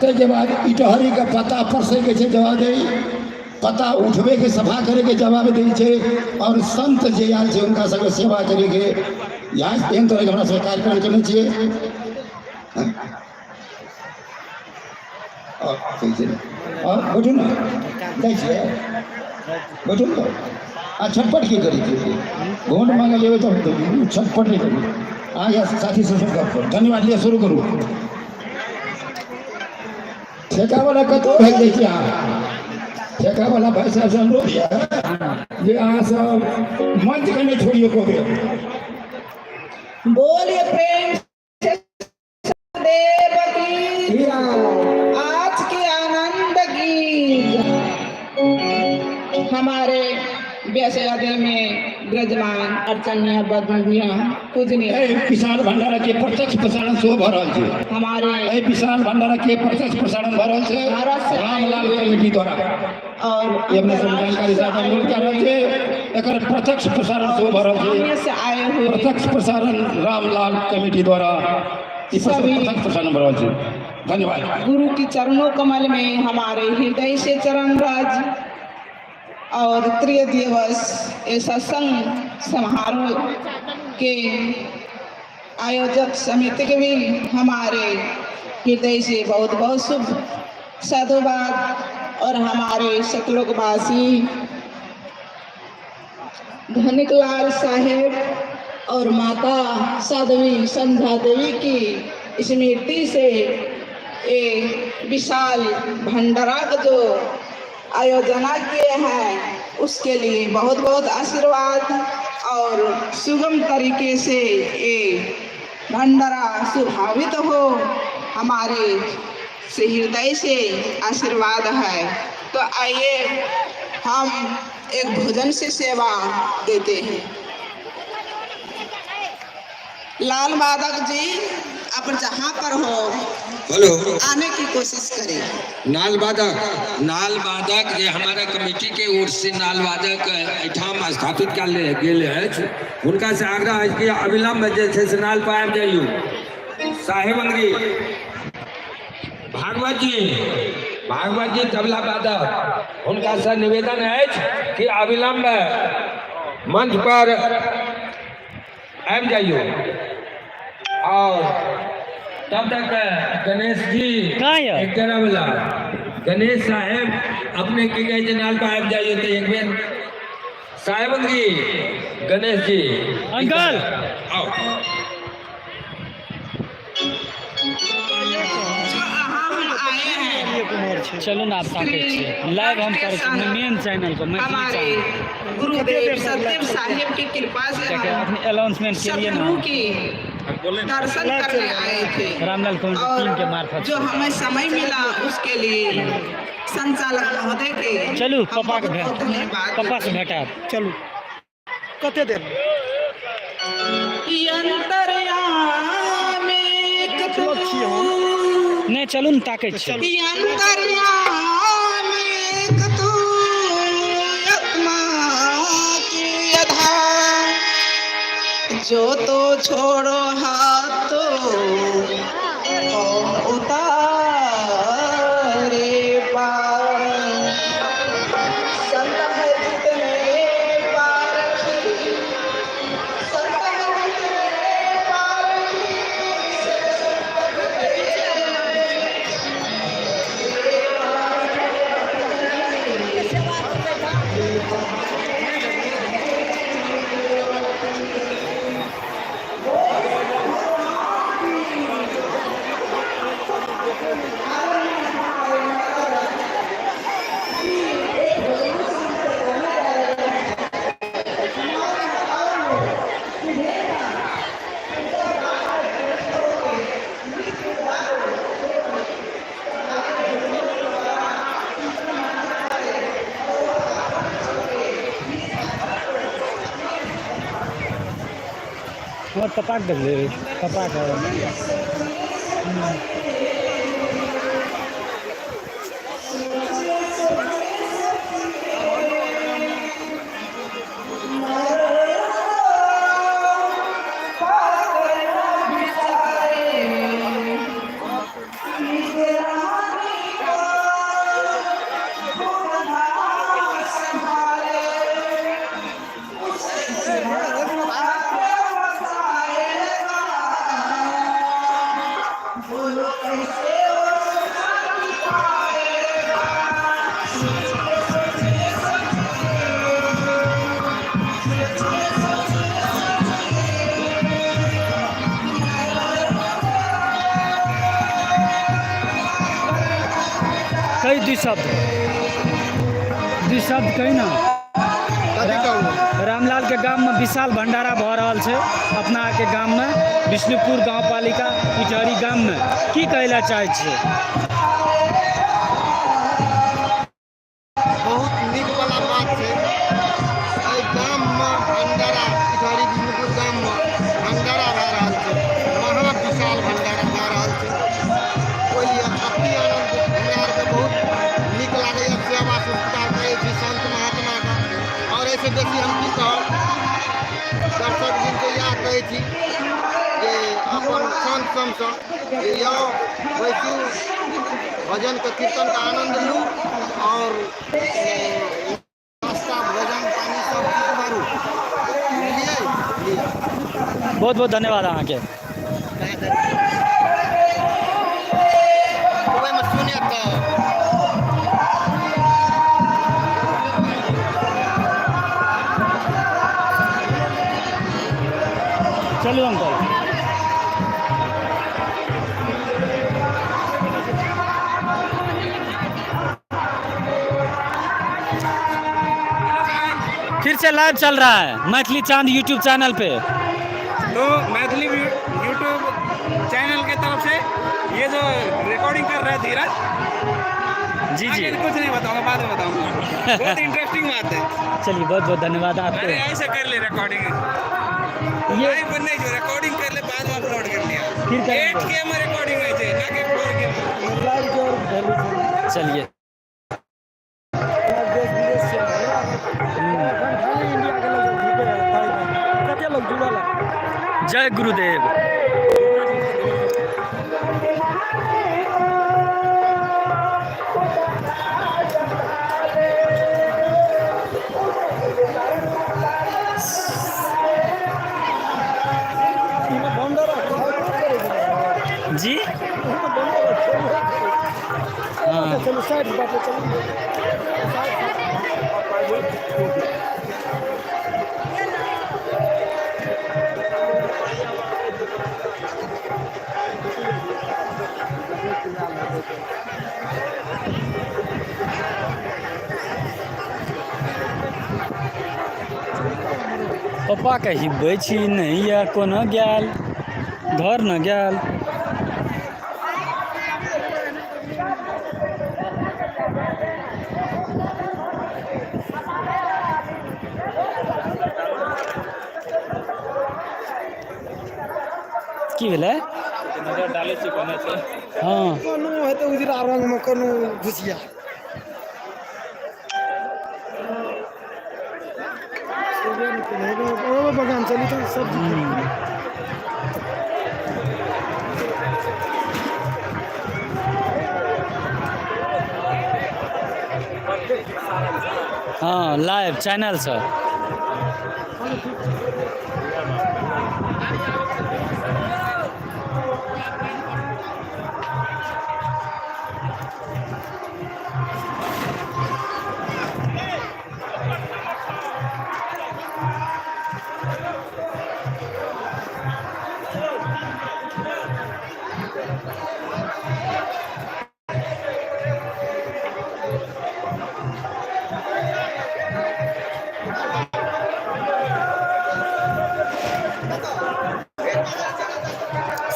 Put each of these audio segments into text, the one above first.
ताहिके बाद इटहरीके पत्ता परसैके छै जवाबदेही, पत्ता उठबैके सफा करैके जवाबदेही छै, आओर संत जे आयल छै हुनका सबके सेवा करैके। इएह एहन तरहके हमरा सबके कार्यक्रम केने छियै। ठीक छै, बैठू ने, जाइ छियै, बैठू ने। आ छटपट की करै छियै? वोट मांगे जेबै तऽ छटपट नहि करू। अहाँ साथी सब गप करू। धन्यवाद। लिअ, शुरू करू। ठेकावला कतहु भागि जाइ छी अहाँ। ठेकावला भाइ साहब से अनुरोध यऽ जे अहाँ सब मंचके नहि छोड़ियौ एको बेर। बोलिए प्रेम से देव की। आज के आनंद गीत हमारे व्यसयादे में विराजमान अर्चनीय वंदनीय पूजनीय एहि विशाल भंडारा के प्रत्यक्ष प्रसारण सेहो भऽ रहल छै। हमारे एहि विशाल भंडारा के प्रत्यक्ष प्रसारण भऽ रहल छै भारत से रामलाल कमेटी द्वारा। और ई अपने सब जानकारी साथ अनुरोध कए रहल छै, एकर प्रत्यक्ष प्रसारण सेहो भऽ रहल छै। स्थानीय से आए हुए प्रत्यक्ष प्रसारण रामलाल कमेटी द्वारा ई सभी प्रत्यक्ष प्रसारण भऽ रहल छै। धन्यवाद। गुरु की चरणों कमल में हमारे हृदय से चरण राज और त्रिय दिवस ये सत्संग समारोह के आयोजक समिति के भी हमारे हृदय से बहुत बहुत शुभ साधुवाद। और हमारे सतलोकवासी धनिक लाल साहेब और माता साध्वी संध्या देवी की स्मृति से ये विशाल भंडारा का जो आयोजना किए हैं उसके लिए बहुत बहुत आशीर्वाद और सुगम तरीके से ये भंडारा सुभावित हो, हमारे से हृदय से आशीर्वाद है। तो आइए हम एक भोजन से सेवा देते हैं। लाल बादक जी, आप जहाँ पर हो हेलो, आने की कोशिश करें। नाल वादक, नाल वादक जे हमारा कमेटी के ओर से नाल वादक एहिठाम स्थापित कयल गेल अछि, हुनका से आग्रह अछि कि अविलंब जे छै से नाल पर आबि जाइयौ। साहेबंदगी भागवत जी, भागवत जी तबला वादक, हुनका से निवेदन अछि कि अविलंब मंच पर आबि जाइयौ। और तब तक गणेश जी कहाँ यऽ? एक तरह वाला गणेश साहेब अपने की कहै छै, नाल पर आबि जाइयौ। तऽ एक बेर साहेबंदगी गणेश जी। अंकल। आओ। जो यहाँ हम आए हैं चलू ने, आब ताकै छियै। लाइव हम करै छी मेन चैनल पर, मैथिली हमारे चैनल। गुरुदेव सतदेव साहेब की कृपा से कियाकि हम अखनी अनाउंसमेंट केलिए ने। सतगुरु की दर्शन करने आए थे रामलाल कमेटी टीम के और मार्फत जो हमें समय मिला उसके लिए संचालक महोदय के चलू हम पप्पा के बहुत भेंट बहुत धन्यवाद। पप्पा से भेटायब। चलू, कते देर? अंतर्यामी छियै हम। नहि, चलू ने, ताकै छियै। अंतर्यामी तू आत्मा की आधार, जो तो छोड़ो हाथ तो कौन उतारे पार। संत है जितने पारखी, संत है जितने पारखी, से संत हमर पप्पाके देखलियै, पप्पाके। कही दू शब्द, दू शब्द कही ना। रामलाल के गाम में विशाल भंडारा भऽ रहल छै अपना के गाम में, विष्णुपुर गाँव पालिका इटहरी गाम में, की कहै लए चाहै छियै? बहुत नीक वाला बात छै। एहि गाममे भंडारा, इटहरी विष्णुपुर गाममे भंडारा भए रहल छै, महा विशाल भंडारा भए रहल छै। ओहि लिए अति आनन्द, हमरा आरके बहुत नीक लागैए। सेवा संस्कार करै छी संत महात्माके, आओर एहिसँ बेसी हम की कहब। दर्शक जिनके इएह कहै छी जे अपन संत समसँ जे यौ बैसू, भजनके कीर्तनके आनन्द लू आओर नाश्ता भोजन पानि सब किछु करू, बुझलियै? लिअ। बहुत बहुत धन्यवाद अहाँके। ओहिमे सुने तऽ चलू अंकल। फिर से लाइव चल रहा है मैथिली चांद यूट्यूब चैनल पे। तो मैथिली यूट्यूब चैनल के तरफ से ये जो रिकॉर्डिंग कर रहा है धीरज, जी जी। आगे कुछ नहीं बताऊंगा, बाद में बताऊंगा, बहुत इंटरेस्टिंग बात है। चलिए, बहुत बहुत धन्यवाद अरे आपको। ऐसे कर ले रिकॉर्डिंग। ये लाइव नहीं, जो रिकॉर्डिंग कर ले, बाद में अपलोड कर लिया। फिर करेंगे। 8K में रिकॉर्डिंग है चाहिए ना कि 4K में। चलिए। देश विदेश से खाली इंडिया के लोग कते लोग जुड़ल है। जय गुरुदेव। एहिमे भंडारा खायबो करै छै। जी। ओहो तऽ भंडारा खेबो करै छै। हाँ। चलू, साइड बाटे चलू। पप्पा के हिबै छी नहीं या कोनो गेल घर न गेल। की भेलै? हाँ। कोनो हेतै उजरा रंगमे, कोनो घुसिया। ओ बगान चली तऽ सब्जी। हाँ, लाइव चैनल से।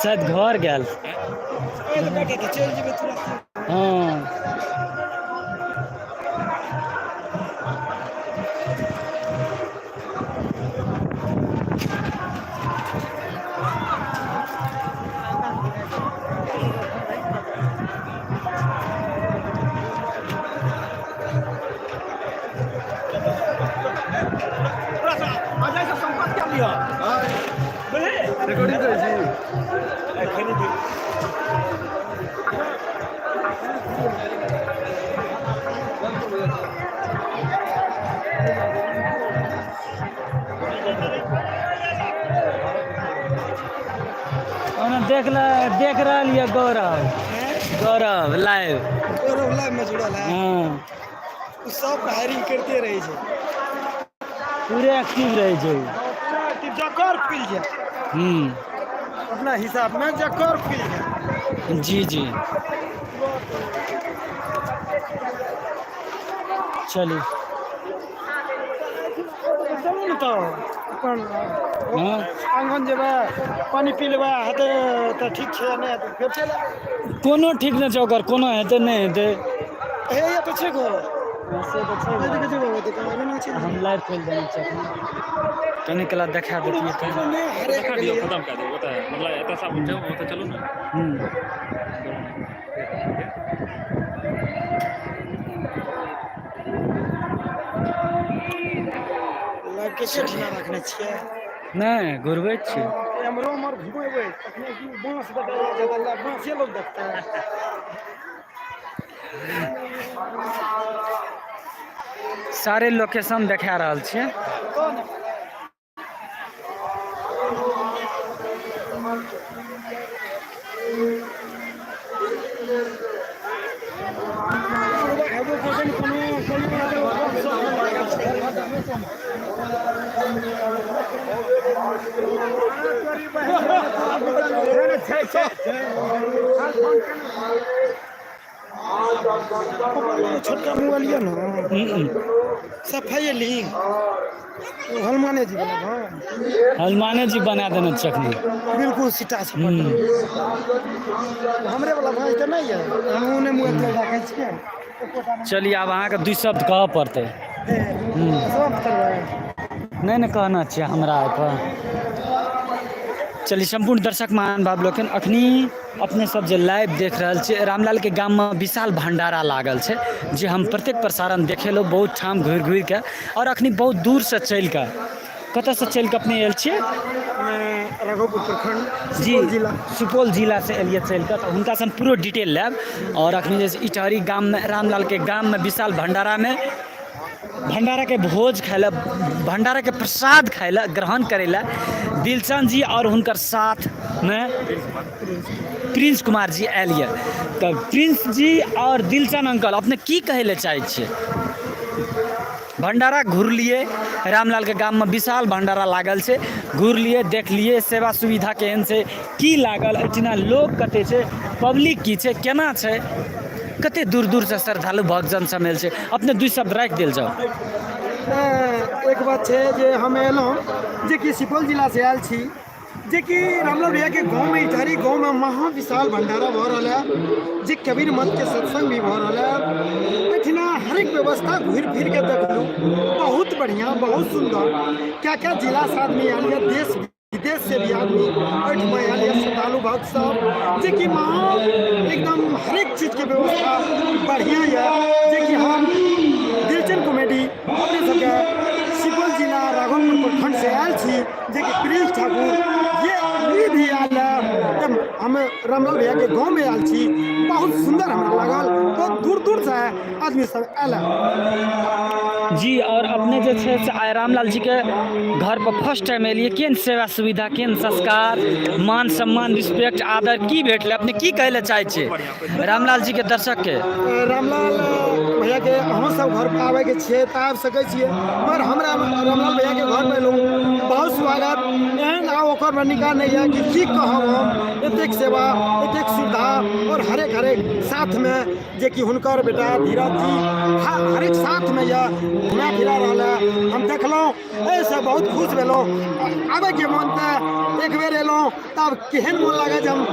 शायद घर गेल। चलि जेबै तुरंत। हाँ। रिकॉर्डिंग करै छी। ओना देख ल, देख रहल ये गौरव, गौरव लाइव। गौरव लाइव में जुड़ल है। हाँ। ओ सबके हायरिंग करिते रहै छै। पूरे एक्टिव रहै छै। पूरा एक्टिव, जकर खुलि जाए। अपना हिसाब में जकर खुलि जाए। जी जी। चलू। चलू ने तऽ अपन हँ। आङ्गन जेबै, पानि पी लेबै, हेतै तऽ ठीक छै, नहि हेतै फेर चलि आयब। कोनो ठीक नहि छै ओकर, कोनो हेतै नहि हेतै। हे ये तऽ छै घर। से तऽ छै। नहि देखै छै बाबा, देखै नहि छै। हम लाइव खोलि देने छियै एखन। कनि कला देखा दैतियै तऽ। हरे देखा दियौ, खतम कए दियौ ओतऽ, मतलब एतऽ सब जाउ, ओतऽ चलू ने। लाइव के ठिना रखने छियै? नहि, घुरबै छियै। एम्हरो उम्हर घुमेबै तखने की बाँस देखल जाइ छै तऽ बाँसे लोक देखतै। सारे लोकेशन देखा रहल छियै। छोटका मोबाइल यऽ ने, सफाई ली हनुमाने जी वाला। हनुमाने जी बना देने छै अखनी। बिल्कुल सीटा सपट। हमरे वाला भाई तऽ नहि यऽ, हमहूँ नहि मोबाइल राखै छियै। चलिए, आब अहाँके दू शब्द कहऽ पड़तै। समाप्त करबै? नहि नहि, कहना छियै हमरा एहिपर। चलिए, सम्पूर्ण दर्शक महानुभाव लोकनि, अखनी अपने सब जे लाइव देख रहल छियै, रामलालके गाममे विशाल भंडारा लागल छै, जे हम प्रत्येक प्रसारण देखेलहुँ बहुत ठाम घुरि घुरिके, आओर अखनी बहुत दूरसँ चलि कऽ, कतऽसँ चलि कऽ अपने आयल छियै? राघोपुर प्रखंड। जी। सुपौल जिला। सुपौल जिलासँ एलियै चलि कऽ, तऽ हुनकासँ हम पूरो डिटेल लेब। आओर अखनी जे इटहरी गाममे, रामलालके गाममे विशाल भंडारामे भंडाराके भोज खाय लए, भंडाराके प्रसाद खाय लए, ग्रहण करै लए दिलचंद जी आओर हुनकर साथमे प्रिंस कुमार जी आयल यऽ। तऽ प्रिंस जी आओर दिलचंद अंकल, अपने की कहै लए चाहै छियै? भंडारा घुरलियै, रामलालके गाममे विशाल भंडारा लागल छै, घुरलियै, देखलियै, सेवा सुविधा केहन छै, की लागल एहिठिना, लोक कते छै, पब्लिक की छै, केना छै, कते दूर दूरसँ श्रद्धालु भक्तजन सब आयल छै, अपने दू शब्द राखि देल जाउ। एक बात छै जे हम एलहुँ जेकि सुपौल जिलासँ आयल छी, जेकि रामलाल भैयाके गाँवमे, इटहरी गाँवमे महा विशाल भंडारा भऽ रहल है, जे कबीर मत के सत्संग भी भऽ रहल है। एहिठिना हरेक व्यवस्था घुरि फिर के देखलहुँ, बहुत बढ़िआँ, बहुत सुन्दर। क्या क्या जिलासँ आदमी आयल यऽ, देश विदेश से भी आदमी एहिठमा आयल यऽ, श्रद्धालु भक्त सब, जेकि महा एकदम हरेक चीजके व्यवस्था बढ़िआँ यऽ। जेकि हम दिलचन कॉमेडी अपने सबके सुपौल जिला राघोपुर प्रखंडसँ आयल छी, जेकि प्रिंस ठाकुर ये ई भी आयल है। तऽ हम रामलाल भैयाके गाँवमे आयल छी, बहुत सुन्दर हमरा लागल, बहुत दूर दूरसँ आदमी सब आयल है। जी, और अपने जे छै से आइ रामलाल जीके घर पर फर्स्ट टाइम एलियै, केहन सेवा सुविधा, केहन संस्कार, मान सम्मान, रिस्पेक्ट, आदर की भेटलै? अपने की कहै लए चाहै छियै रामलाल जीके दर्शकके? रामलाल भैयाके अहूँ सब घर पर आबैके छियै तऽ आबि सकै छियै, मगर हमरा रामलाल भैयाके घरमे एलहुँ, बहुत स्वागत एहन आ ओकर वर्णिका नहि यऽ कि की कहब हम। एतेक सेवा, एतेक सुविधा आओर हरेक हरेक साथमे जेकि हुनकर बेटा धीरज जी हरेक साथमे यऽ, घुमा फिरा रहल है। हम देखलहुँ, एहिसँ बहुत खुश भेलहुँ। आबैके मन तऽ एक बेर एलहुँ तब केहन मोन लागै जे हम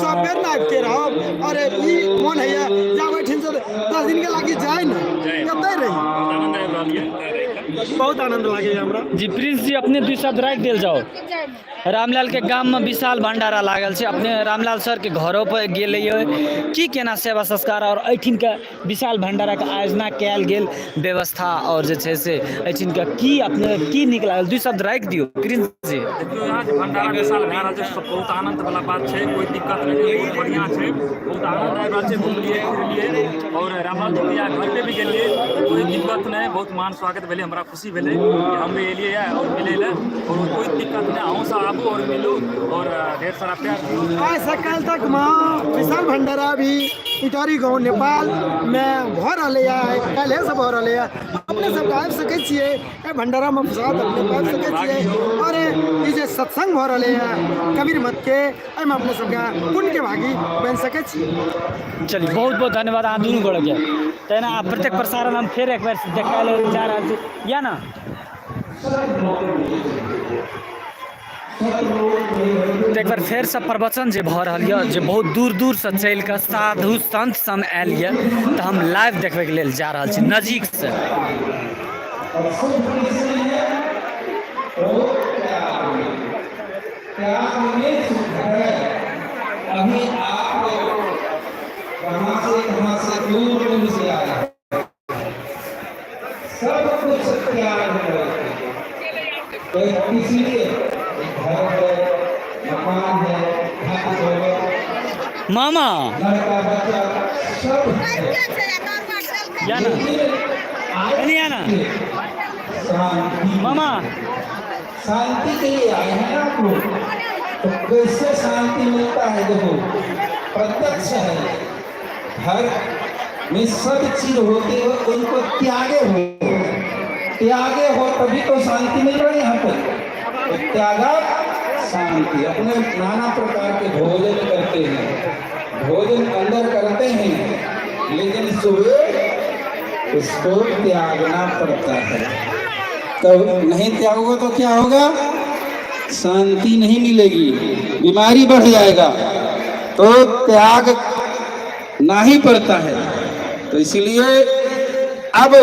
सब बेर ने आबिते रहब। आओर ई मोन होइए जे आब एहिठामसँ 10 दिनके लागि जाइ ने, कतऽ रही। बहुत आनंद आबि रहल यऽ। बहुत आनंद लागैए हमरा। जी प्रिंस जी, अपने दू शब्द राखि देल जाउ। रामलाल के गाममे विशाल भंडारा लागल छै, अपने रामलाल सरके घरो पर गेलियै, की केना सेवा संस्कार और एहिठिनके विशाल भंडाराके आयोजना कयल गेल व्यवस्था और जे छै से एहिठिनके की अपने की नीक लागल, दू शब्द राखि दियौ प्रिंस जी। देखियौ, यहाँ जे भंडारा विशाल भए रहल छै, सब बहुत आनंद वाला बात छै, कोई दिक्कत नहि छै, बहुत बढ़िआँ छै, बहुत आनंद आबि रहल छै। घुमलियै फिरलियै और रामलाल जी भैया घर पे भी गेलियै, कोई दिक्कत नहि, बहुत मान स्वागत भेलै। हमरा खुशी भेलै कि हम भी एलियै और मिलै लए, और कोई दिक्कत नहि। अहूँ सब आबू और मिलू और ढेर सारा प्यार दियौ। आज से कल तक महा विशाल भंडारा भी इटहरी गाँव नेपाल में भऽ रहलै है, काल्हिसँ भऽ रहलै है। अपने सबके आबि सकै छियै एहि भंडारामे प्रसाद अपने पाबि सकै छियै आओर ई जे सत्संग भऽ रहलै हँ कबीर मतके एहिमे अपने सबके पुण्यके भागी बनि सकै छी। चलिए, बहुत बहुत धन्यवाद अहाँ दुनू गोटेके। तहिना आब प्रत्येक प्रसारण हम फेर एक बेर देखाय लेल जा रहल छी या ना। तऽ एक बेर फेरसँ प्रवचन जे भऽ रहल यऽ, जे बहुत दूर दूरसँ चलि कऽ साधु संत सब आयल यऽ, तऽ हम लाइव देखबैके लेल जा रहल छी नजीकसँ। अभी आप कहाँ से दूर दूर से आए, सब कुछ त्याग है। तो किसी के घर है, मकान है, धन दौलत, मामा लड़का बच्चा सब है। या ना, कनी या ना। शांति मामा शांति के लिए आए हैं ना आप लोग, तो कैसे शांति मिलता है? देखो प्रत्यक्ष है, घर में सब चीज होते हुए उनको त्यागे हो, त्यागे हो तभी तो शांति मिल रही है यहाँ पर। तो त्यागा शांति। अपने नाना प्रकार के भोजन करते हैं, भोजन अंदर करते हैं, लेकिन सुबह उसको त्यागना पड़ता है। तो नहीं त्यागोगे तो क्या होगा? शांति नहीं मिलेगी, बीमारी बढ़ जाएगा। तो त्याग ना ही पड़ता है। तो इसलिए अब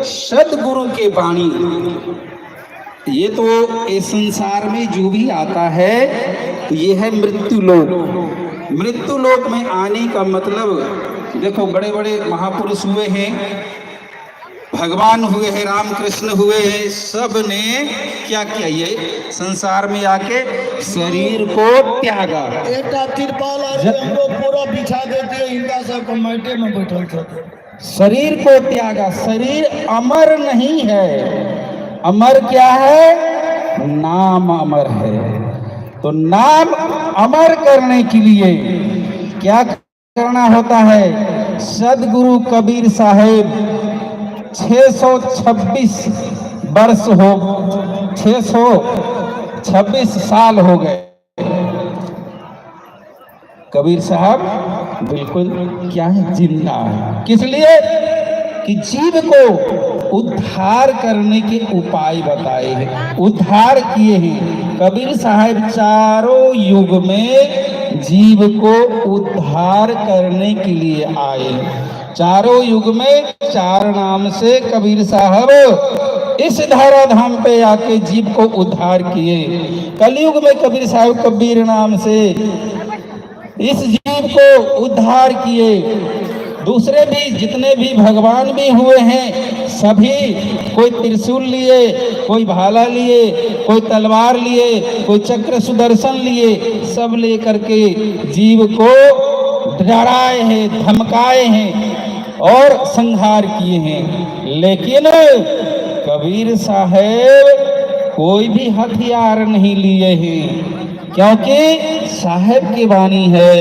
सदगुरु के वाणी, ये तो इस संसार में जो भी आता है तो ये है मृत्यु लोक। मृत्यु लोक में आने का मतलब देखो, बड़े बड़े महापुरुष हुए हैं, भगवान हुए हैं, राम कृष्ण हुए हैं, सब ने क्या किया? ये संसार में आके शरीर को त्यागा। एकटा तिरपाल आर हमरो पूरा बिछा देते, हिनका सबके माटे में बैठल छथिन। शरीर को त्यागा। शरीर अमर नहीं है, अमर क्या है? नाम अमर है। तो नाम अमर करने के लिए क्या करना होता है? सदगुरु कबीर साहेब 626 वर्ष हो, 626 साल हो गए कबीर साहब बिल्कुल क्या है? जिंदा है। किस लिए? कि जीव को उद्धार करने के उपाय बताए हैं, उद्धार किए हैं। कबीर साहब चारों युग में जीव को उद्धार करने के लिए आए हैं। चारों युग में चार नाम से कबीर साहब इस धारा धाम पे आके जीव को उद्धार किए। कलयुग में कबीर साहब कबीर नाम से इस जीव को उद्धार किए। दूसरे भी जितने भी भगवान भी हुए हैं, सभी कोई त्रिशूल लिए, कोई भाला लिए, कोई तलवार लिए, कोई चक्र सुदर्शन लिए, सब लेकर के जीव को डराए हैं, धमकाए हैं और संहार किए हैं। लेकिन कबीर साहेब कोई भी हथियार नहीं लिए हैं, क्योंकि साहेब की वाणी है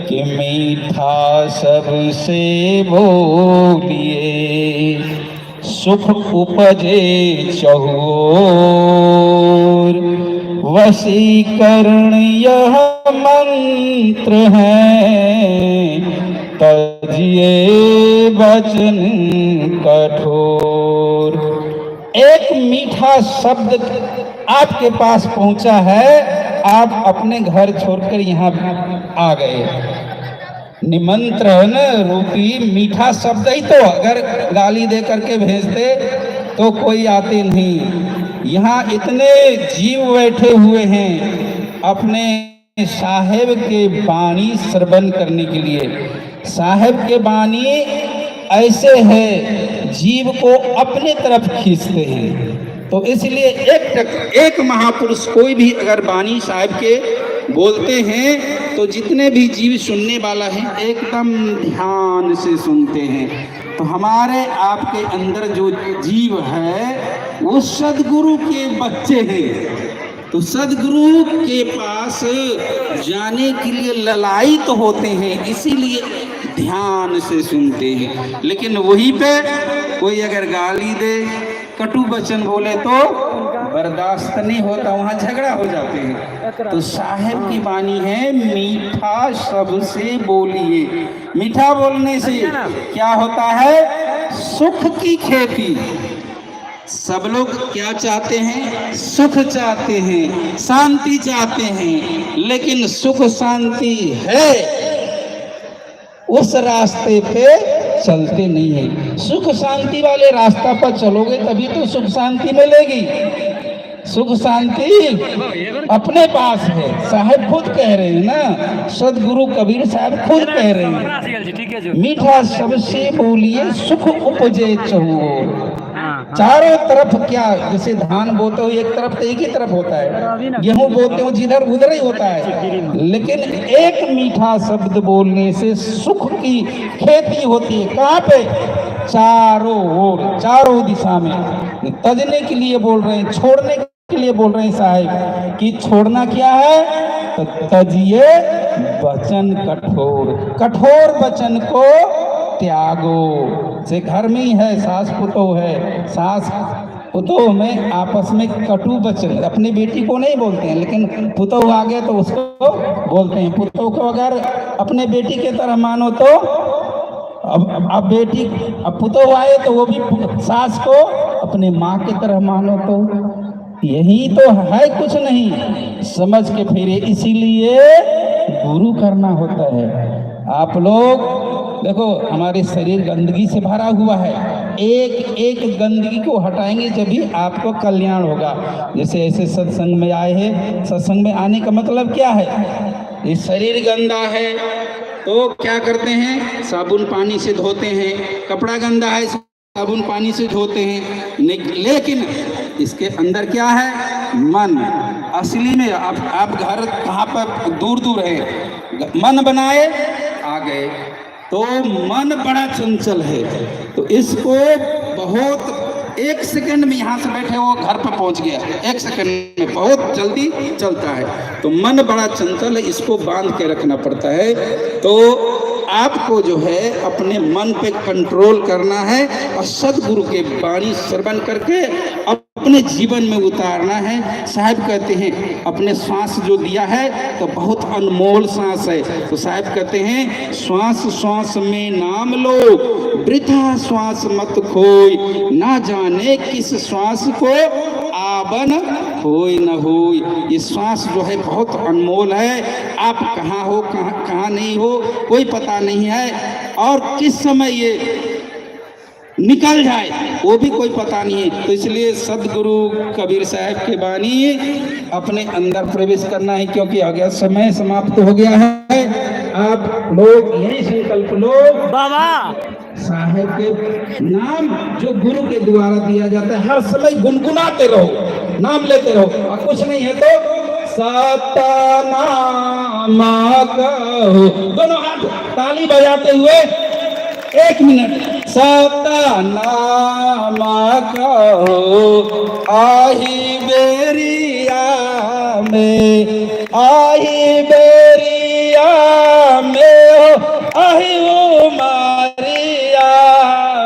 कि मीठा सबसे बोलिए, सुख उपजे चहुओर, वशीकरण यह मंत्र है, तजिए वचन कठोर। एक मीठा शब्द आपके पास पहुंचा है, आप अपने घर छोड़कर यहाँ आ गए। निमंत्रण रूपी मीठा शब्द ही तो, अगर गाली दे करके भेजते तो कोई आते नहीं। यहाँ इतने जीव बैठे हुए हैं अपने साहेब के वाणी श्रवण करने के लिए। साहेब के वाणी ऐसे है, जीव को अपने तरफ खींचते हैं। तो इसलिए एक महापुरुष कोई भी अगर वाणी साहब के बोलते हैं तो जितने भी जीव सुनने वाला है एकदम ध्यान से सुनते हैं। तो हमारे आपके अंदर जो जीव है वो सदगुरु के बच्चे हैं। तो सदगुरु के पास जाने के लिए ललायित होते हैं। इसीलिए ध्यान से सुनते हैं। लेकिन वहीं पे कोई अगर गाली दे, कटु वचन बोले तो बर्दाश्त नहीं होता, वहाँ झगड़ा हो जाते हैं। तो साहेब की वाणी है, मीठा सबसे बोलिए। मीठा बोलने से क्या होता है? सुख की खेती। सब लोग क्या चाहते हैं? सुख चाहते हैं, शांति चाहते हैं, लेकिन सुख शांति है उस रास्ते पे चलते नहीं है। सुख शांति वाले रास्ता पर चलोगे तभी तो सुख शांति मिलेगी। सुख शांति अपने पास है, साहेब खुद कह रहे हैं ना, सदगुरु कबीर साहब खुद कह रहे हैं, मीठा सबसे बोलिए सुख उपजे चहुओर। चारों तरफ क्या, जैसे धान बोते हो एक तरफ तो एक ही तरफ होता है, गेहूं बोते हो जिधर उधर ही होता है, लेकिन एक मीठा शब्द बोलने से सुख की खेती होती है। कहाँ पे? चारों ओर, चारों दिशा में। तजने के लिए बोल रहे हैं, छोड़ने के लिए बोल रहे हैं साहेब कि छोड़ना क्या है? तो तजिए वचन कठोर, कठोर वचन को त्यागो। से घर में ही है, सास पुतोह है, सास पुतोह में आपस में कटु वचन, अपनी बेटी को नहीं बोलते हैं, लेकिन पुतोह आ गया तो उसको बोलते हैं। पुतोह को अगर अपने बेटी के तरह मानो तो अब बेटी, अब पुतोह आए तो वो भी सास को अपने माँ की तरह मानो, तो यही तो है, कुछ नहीं समझ के फिर इसीलिए गुरु करना होता है। आप लोग देखो, हमारे शरीर गंदगी से भरा हुआ है, एक एक गंदगी को हटाएंगे जब भी आपको कल्याण होगा। जैसे ऐसे सत्संग में आए हैं, सत्संग में आने का मतलब क्या है? ये शरीर गंदा है तो क्या करते हैं? साबुन पानी से धोते हैं। कपड़ा गंदा है, साबुन पानी से धोते हैं। लेकिन इसके अंदर क्या है? मन। असली में आप घर कहाँ पर दूर दूर है, मन बनाए आ गए, तो मन बड़ा चंचल है, तो इसको बहुत एक सेकंड में यहाँ से बैठे वो घर पर पहुँच गया, एक सेकंड में बहुत जल्दी चलता है। तो मन बड़ा चंचल है, इसको बांध के रखना पड़ता है। तो आपको जो है अपने मन पे कंट्रोल करना है और सदगुरु के वाणी श्रवण करके अपने जीवन में उतारना है। साहब कहते हैं अपने श्वास जो दिया है तो बहुत अनमोल सांस है। तो साहब कहते हैं श्वास श्वास में नाम लो, वृथा श्वास मत खोई, ना जाने किस श्वास को आवन होई न होई। ये श्वास जो है बहुत अनमोल है। आप कहाँ हो, कहाँ कहाँ नहीं हो, कोई पता नहीं है, और किस समय ये निकल जाए वो भी कोई पता नहीं है। तो इसलिए सदगुरु कबीर साहब के वाणी अपने अंदर प्रवेश करना है, क्योंकि आ गया समय समाप्त हो गया है। आप लोग यही संकल्प लो, बाबा साहेब के नाम जो गुरु के द्वारा दिया जाता है, हर समय गुनगुनाते रहो, नाम लेते रहो, और कुछ नहीं है तो सतनाम कहो, दोनों हाथ ताली बजाते हुए एक मिनट, सतनाम कहो आही बेरिया में, आही बेरिया में हो, आही वो मारिया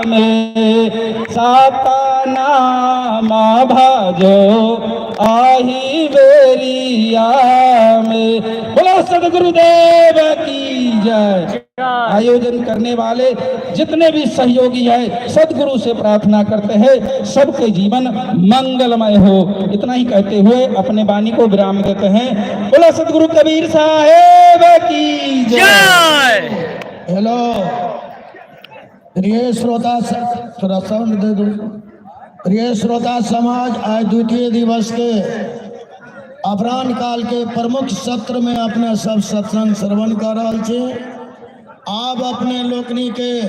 में, सतनाम भाजो आही बेरिया में। बोलो सदगुरुदेव की जय। आयोजन करने वाले जितने भी सहयोगी हैं, सदगुरु से प्रार्थना करते हैं सबके जीवन मंगलमय हो। इतना ही कहते हुए अपने वाणी को विराम देते हैं। बोलो सदगुरु कबीर साहेब की जय। हेलो प्रिय श्रोता, थोड़ा साउंड दे दो। प्रिय श्रोता समाज, आज द्वितीय दिवस के अपराह्न काल के प्रमुख सत्र में अपने सब सत्संग श्रवण कर रहल छी। आब अपने लोकनि के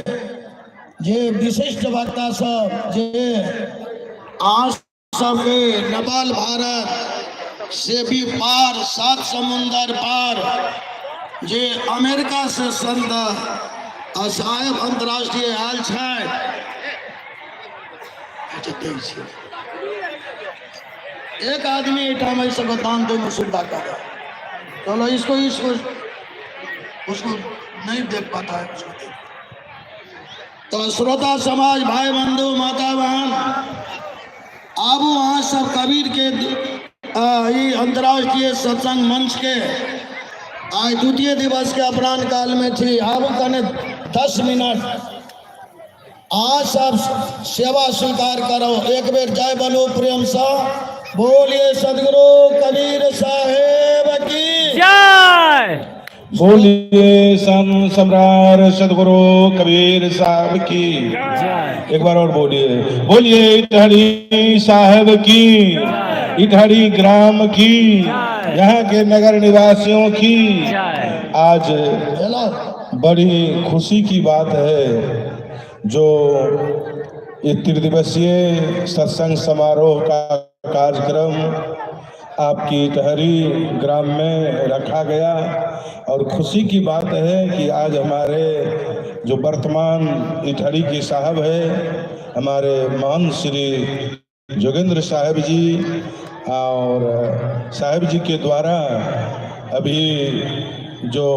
जे विशिष्ट वक्ता सब जे अहाँ सबके नेपाल भारत से भी पार सात समुंदर पार जे अमेरिका से संत साहेब अंतर्राष्ट्रीय आयल छथि। अच्छा, दै छी। एक आदमी एहिठाम एहि सबके दान दैमे सुविधा कर। चलो इसको इसको उसको नहीं देख पाता है उसको देख। तो श्रोता समाज, भाई बंधु, माता बहन, आबू अहाँ सब कबीर के ई अंतर्राष्ट्रीय सत्संग मंच के आइ द्वितीय दिवस के अपराह्न काल में छी। आबू कने 10 मिनट अहाँ सब सेवा स्वीकार करो। एक बेर जय बोलो प्रेम से, बोलिए सदगुरु कबीर साहेब की जय। बोलिए संत सम्राट सदगुरु कबीर साहब की जय। एक बार और बोलिए, बोलिए इटहरी साहब की, इटहरी ग्राम की, यहाँ के नगर निवासियों की जय। आज हेलो। बड़ी खुशी की बात है जो ये त्रिदिवसीय सत्संग समारोह का कार्यक्रम आपकी इटहरी ग्राम में रखा गया और खुशी की बात है कि आज हमारे जो वर्तमान इटहरी के साहब है, हमारे महंत श्री जोगेंद्र साहब जी, और साहब जी के द्वारा अभी जो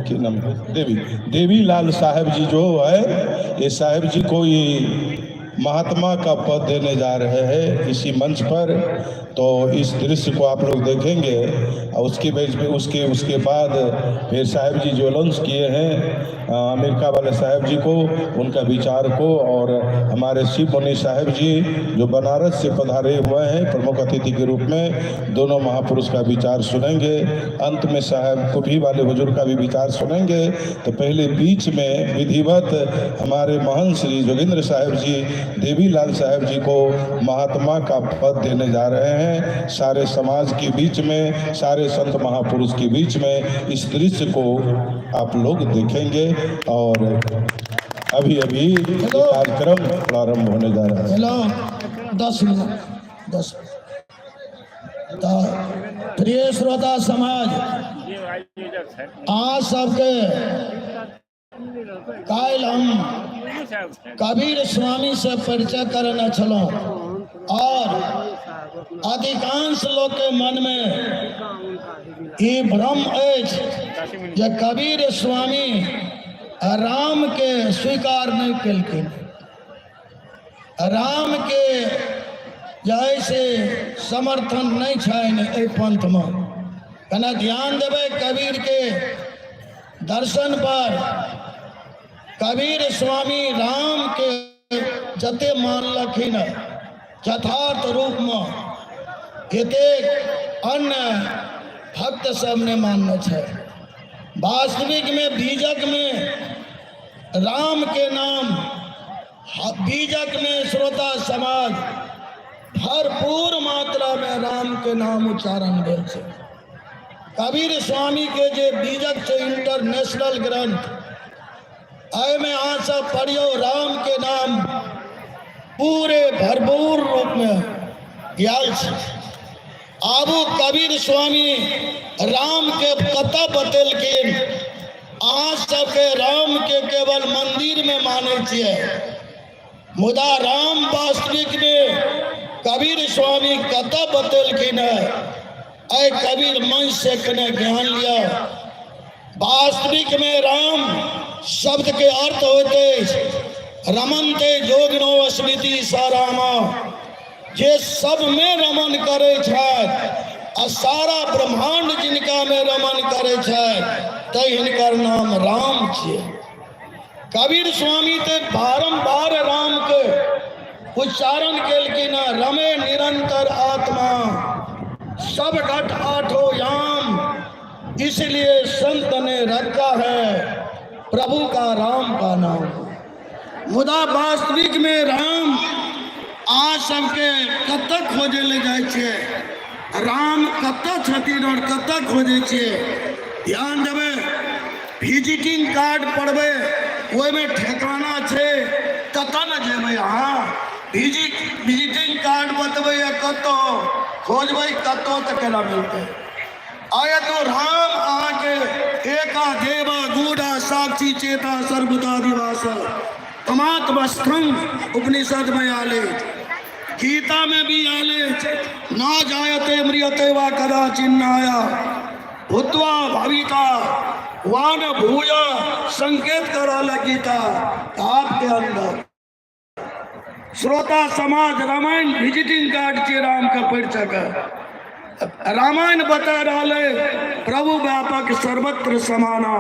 की नाम है? देवी देवी लाल साहब जी जो है, ये साहब जी को ये महात्मा का पद देने जा रहे हैं इसी मंच पर। तो इस दृश्य को आप लोग देखेंगे और उसके बीच में उसके उसके बाद फिर साहब जी जो लॉन्च किए हैं अमेरिका वाले साहब जी को, उनका विचार को, और हमारे शिव मुनि साहब जी जो बनारस से पधारे हुए हैं प्रमुख अतिथि के रूप में, दोनों महापुरुष का विचार सुनेंगे। अंत में साहब कुटी वाले हुजूर का भी विचार सुनेंगे। तो पहले बीच में विधिवत हमारे महंत श्री जोगेंद्र साहब जी देवी लाल साहब जी को महात्मा का पद देने जा रहे हैं। सारे समाज के बीच में, सारे संत महापुरुष के बीच में इस दृश्य को आप लोग देखेंगे और अभी अभी ये कार्यक्रम प्रारंभ होने जा रहा है। Hello, 10 minute, 10। तऽ प्रिय श्रोता समाज, अहाँ सबके काल्हि हम कबीर स्वामी से परिचय करने छलहुँ और अधिकांश लोग के मन में ई भ्रम अछि जे कबीर स्वामी राम के स्वीकार नहि केलखिन, राम के जे से समर्थन नहि छनि एहि पंथमे। कने ध्यान देबै कबीर के दर्शन पर। कबीर स्वामी राम के जते मानलखिन, यथार्थ रूपमे एतेक अन्य भक्त सब नहि मानने छै। वास्तविक में बीजक में राम के नाम, बीजक में श्रोता समाज भरपूर मात्रा में राम के नाम उच्चारण भेल छै। कबीर स्वामी के जे बीजक छै, इंटरनेशनल ग्रंथ, एहिमे अहाँ सब पढ़ियौ, राम के नाम पूरे भरपूर रूप में आयल छै। आबू, कबीर स्वामी राम के कतऽ बतेलखिन? अहाँ सबके राम के केवल मंदिर में मानै छियै, मुदा राम वास्तविक में कबीर स्वामी कतऽ बतेलखिन है? एहि कबीर मंच से कने ज्ञान लिअ। वास्तविक में राम शब्द के अर्थ होते अछि रमनते जोगिनो स्मृति स राम। जे सब में रमन करै छथि आ सारा ब्रह्मांड जिनका में रमन करै छथि, तै हिनकर नाम राम छियै। कबीर स्वामी ते बारंबार राम के उच्चारण केलखिन हँ। रमे निरंतर आत्मा सब घट आठो याम, इसलिए संत ने रखा है प्रभु का राम का नाम। मुदा वास्तविक में राम अहाँ सबके कतऽ खोजै लए जाइ छियै? राम कतऽ छथिन और कतऽ खोजै छियै? ध्यान देबै, विजिटिंग कार्ड पढ़बै, ओहिमे ठेकाना छै। कतऽ ने जेबै अहाँ? विजिटिंग कार्ड बतबैए कतऽ खोजबै, कतऽ तऽ केना मिलतै? आय तो राम अहाँके एका देवा गूढ़ा साक्षी चेता सर्वभूताधिवास तमात्मस्थम उपनिषद में आले, गीता में भी आले, न जायते म्रियते वा कदाचिन्नाय भूत्वा भविता। वान भूय संकेत कर रहल है गीता आपके अंदर। श्रोता समाज, रामायण विजिटिंग कार्ड छियै राम के पढ़ि सके। रामायण बता रहल है प्रभु व्यापक सर्वत्र समाना।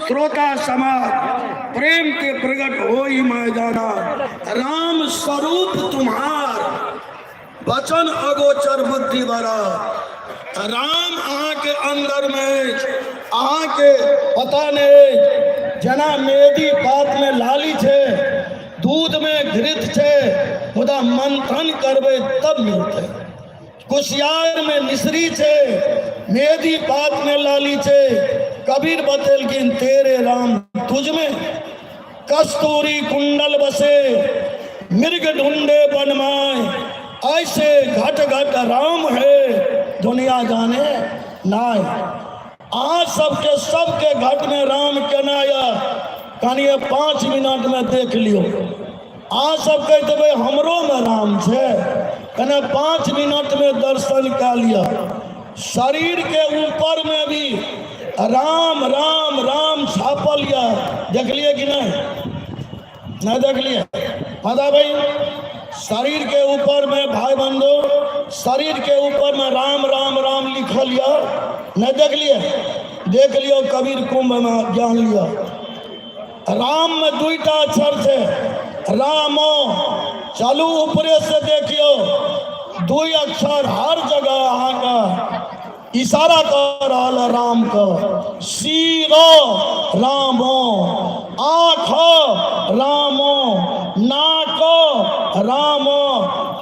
श्रोता समाज, प्रेम के प्रकट हो ही मैं जाना। राम स्वरूप तुम्हार वचन अगोचर बुद्धि बड़ा। राम अहाँके अंदरमे अछि, अहाँके पता नहि अछि। जेना मेदी पातमे लाली छै, दूधमे घृत छै, मुदा मंथन करबै तब मिलतै। कुसियारमे मिश्री छै, मेदी पातमे लाली छै। कबीर बतेलखिन तेरे राम तुझमे कस्तूरी कुंडल बसे, मृग ढूंढे बनमाय, ऐसे घट घट राम है दुनिया जाने नाय। अहाँ सबके सबके घट में राम केना यऽ कनिए 5 मिनट में देख लियौ। अहाँ सब कहि देबै हमरो में राम छै, कने 5 मिनट में दर्शन कए लिअ। शरीर के ऊपर में भी राम राम राम छापल यऽ, देखलिए कि नहीं? नहीं देखलिए? पता भाई, शरीर के ऊपर में भाई बंधु, शरीर के ऊपर में राम राम राम लिखल यऽ, नहीं देखलिए? देख लियो, कबीर कुंभ में ज्ञान लिअ। राम में दुईटा अक्षर छै, रामो। चलू ऊपरे से देखियो, दुई अक्षर हर जगह अहाँके इशारा कर रहल है राम के। सिर रामो, आँख रामो, नाक रामो,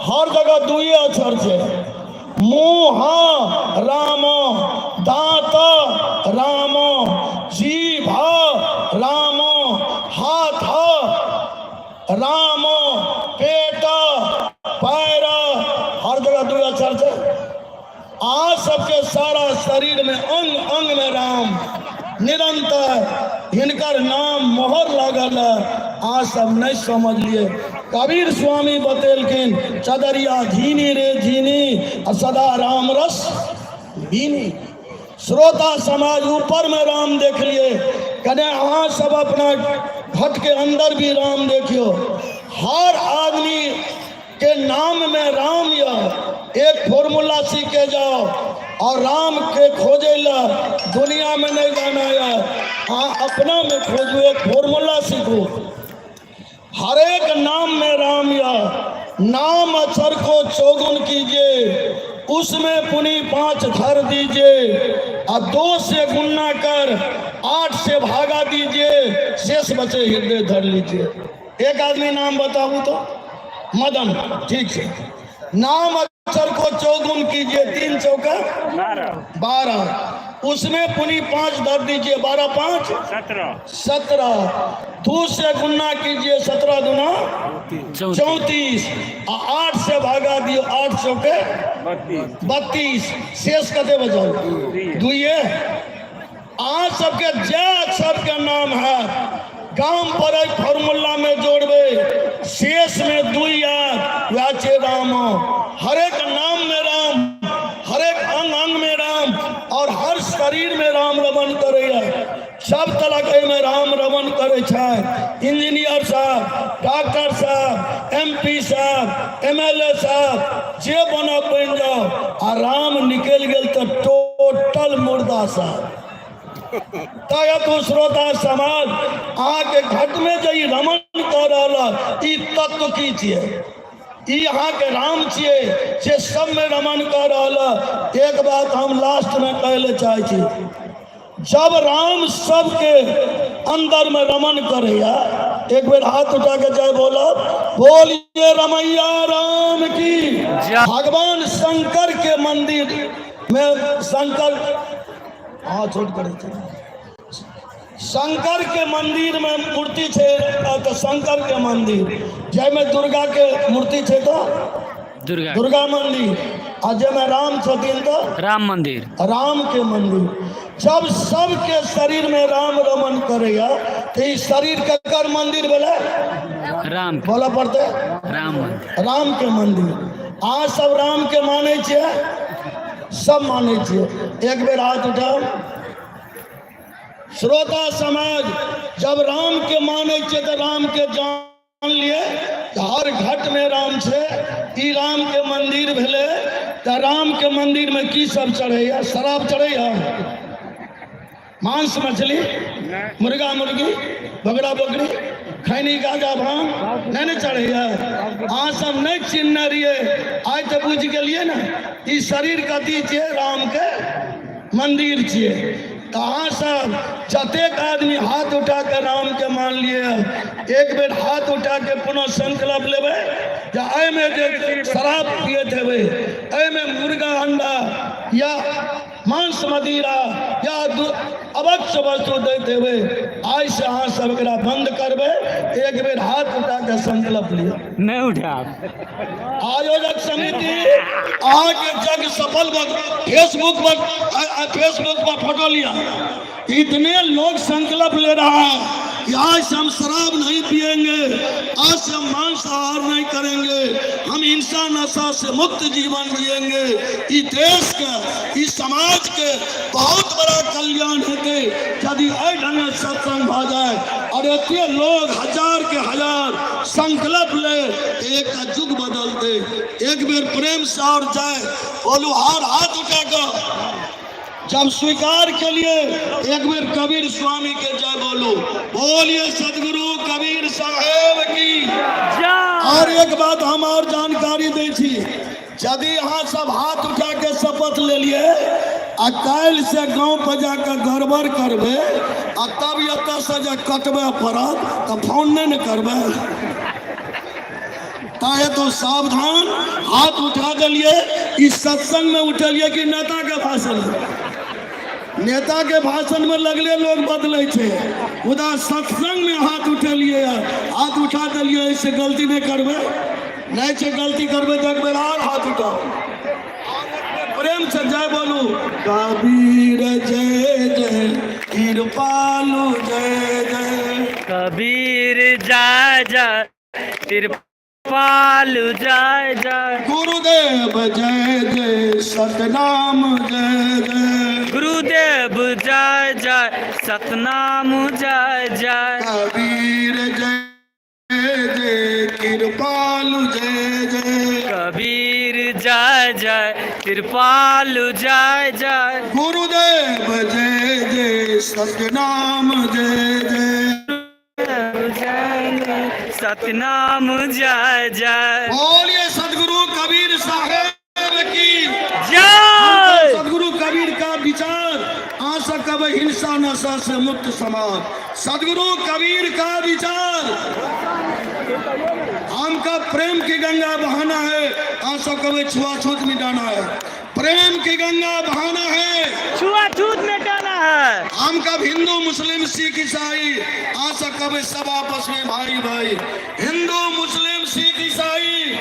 हर जगह दुई अक्षर छै। मुँह राम, दाँत राम, जीभ राम, हाथ राम, पेट पैर, हर जगह दू अक्षर छै। अहाँ सबके सारा शरीर में अंग अंग में राम निरंतर हिनकर नाम मोहर लागल है, अहाँ सब नहीं समझलिए। कबीर स्वामी बतेलखिन चदरिया झीनी रे झीनी आ सदा राम रस बीनी। श्रोता समाज, ऊपर में राम देखलिए, कने अहाँ सब अपना घट के अंदर भी राम देखियो। हर आदमी के नाम में राम यह एक फॉर्मूला सीख के जाओ और राम के खोजे ला दुनिया में नहीं जाना है, हाँ अपना में खोजो, एक फॉर्मूला सीखो। हर एक नाम में राम या नाम अक्षर को चौगुन कीजिए, उसमें पुनि 5 धर दीजिए और 2 से गुना कर 8 से भागा दीजिए, शेष बचे हृदय धर लीजिए। एक आदमी नाम बताऊं तो मदन, ठीक है। नाम अक्षर को चौगुन कीजिए, 3 चौका 12, उसमें पुनि 5 धर दीजिए, 12 5 17, 2 से गुना कीजिए, 17 दूना 34, 8 से भागा दियो, 8 चौके 32, शेष कते बचाओ दुइये। आज सबके जय अक्षर के नाम है, गाम पर फॉर्मूला में जोड़बे, शेष में 2 याद वह छे राम। हर एक नाम में राम, हर एक अंग अंग में राम और हर शरीर में राम रमन करे है। सब तलक में राम रमन करे छै। इंजीनियर साहब, डॉक्टर साहब, एमपी साहब, एमएलए साहब, जे बनब बनि जाओ, आ राम निकलि गेल तऽ टोटल मुर्दा साहब। तय श्रोता समाज, अहाँके घट में जे ई रमन कऽ रहल है, ई तत्व की छियै? ई अहाँके राम छियै जे सब में रमन कऽ रहल है। एक बात हम लास्ट में कहै लए चाहै छी, जब राम सबके अंदर में रमन करैया, एक बेर हाथ उठा के जय बोलब, बोलिए रमैया राम की। भगवान शंकर के मंदिर में शंकर हाथ छोट करै छै, शंकर के मंदिर में मूर्ति छै, तऽ शंकर के मंदिर जाहिमे दुर्गा के मूर्ति छै तऽ दुर्गा दुर्गा मंदिर, आ जाहिमे राम छथिन तऽ राम मंदिर, राम के मंदिर। जब सबके शरीर में राम रमन करैया तऽ ई शरीर ककर मंदिर भेलै? राम बोलऽ पड़तै, राम मंदिर, राम के मंदिर। अहाँ सब राम के मानै छियै? सब मानै छियै। एक बेर हाथ उठाओ। श्रोता समाज जब राम के मानै छियै तऽ राम के जान लिए हर घट में राम छै। ई राम के मंदिर भेलै तऽ राम के मंदिर में की सब चढ़ैया? शराब चढ़ैया, मांस मछली, मुर्गा मुर्गी, बकरा बकरी, खैनी गाजा भांग नहीं ने चढ़ैया। अहाँ सब नहीं चिन्हने रहियै, आइ तऽ बुझि गेलियै ने ई शरीर कथी छियै? राम के मंदिर छियै। तऽ अहाँ सब जतेक आदमी हाथ उठा के राम के मान लिए, एक बेर हाथ उठा के पुनः संकल्प लेबै जे एहिमे जे शराब पियैत हेबै, एहिमे मुर्गा अंडा या मांस मदिरा या अवश्य वस्तु दैत हेबै, आइ से अहाँ सब एकरा बंद करबै। एक बेर हाथ उठा के संकल्प लिअ। नहि उठायब। आयोजक समिति अहाँके जग सफल फेसबुक पर, फेसबुक पर फोटो लिया। इतने लोग संकल्प ले रहा है कि आज से हम शराब नहीं पिएंगे, आज से हम मांसाहार नहीं करेंगे, हम हिंसा नशा से मुक्त जीवन जिएंगे। इस देश के, इस समाज के बहुत बड़ा कल्याण हेतै यदि एहि ढंग सत्संग भऽ जाए और एते लोग हजार के हजार संकल्प ले, एक युग बदलते। एक बेर प्रेम से और जाए बोलू, हार हाथ उठा कर जब स्वीकार के लिए एक बेर कबीर स्वामी के जय बोलू। बोलिए सदगुरु कबीर साहेब की। और एक बात हम और जानकारी दै छी, यदि अहाँ सब हाथ उठा के शपथ ले लिए आ काल्हि से गाँव पर जाकर गड़बड़ करबै आ तब एतऽ से जे कटबै पड़त तऽ फोन नहि ने करबै। ताहे तो सावधान, हाथ उठा देलिए इस सत्संग में उठलिए कि नेता के भाषण में? नेता के भाषण में लगले लोग बदलै छै, मुदा सत्संग में हाथ उठेलिए, हाथ उठा देलिए, ऐसे गलती नहीं करबै। नहीं छै गलती करबै तऽ एक बेर और हाथ उठाओ, प्रेम से जय बोलू। कबीर जय जय कृपालु जय जय, कबीर जय जय कृपालु जय जय, गुरुदेव जय जय सतनाम जय जय, गुरुदेव जय जय सतनाम जय जय, कबीर जय जय कृपालु जय जय, कबीर जय जय कृपालु जय जय, गुरुदेव जय जय सतनाम जय जय, सतनाम जय जय। बोलिए सदगुरु कबीर साहेब की जय। सदगुरु कबीर का विचार आ सकब हिंसा नशा से मुक्त समाज। सदगुरु कबीर का विचार हमका प्रेम की गंगा बहाना है, आ सकब छुआछूत मिटाना है। प्रेम की गंगा बहाना है, छुआछूत मिटाना है। हम कब हिंदू मुस्लिम सिख ईसाई, आ सकब सब आपस में भाई भाई। हिंदू मुस्लिम सिख ईसाई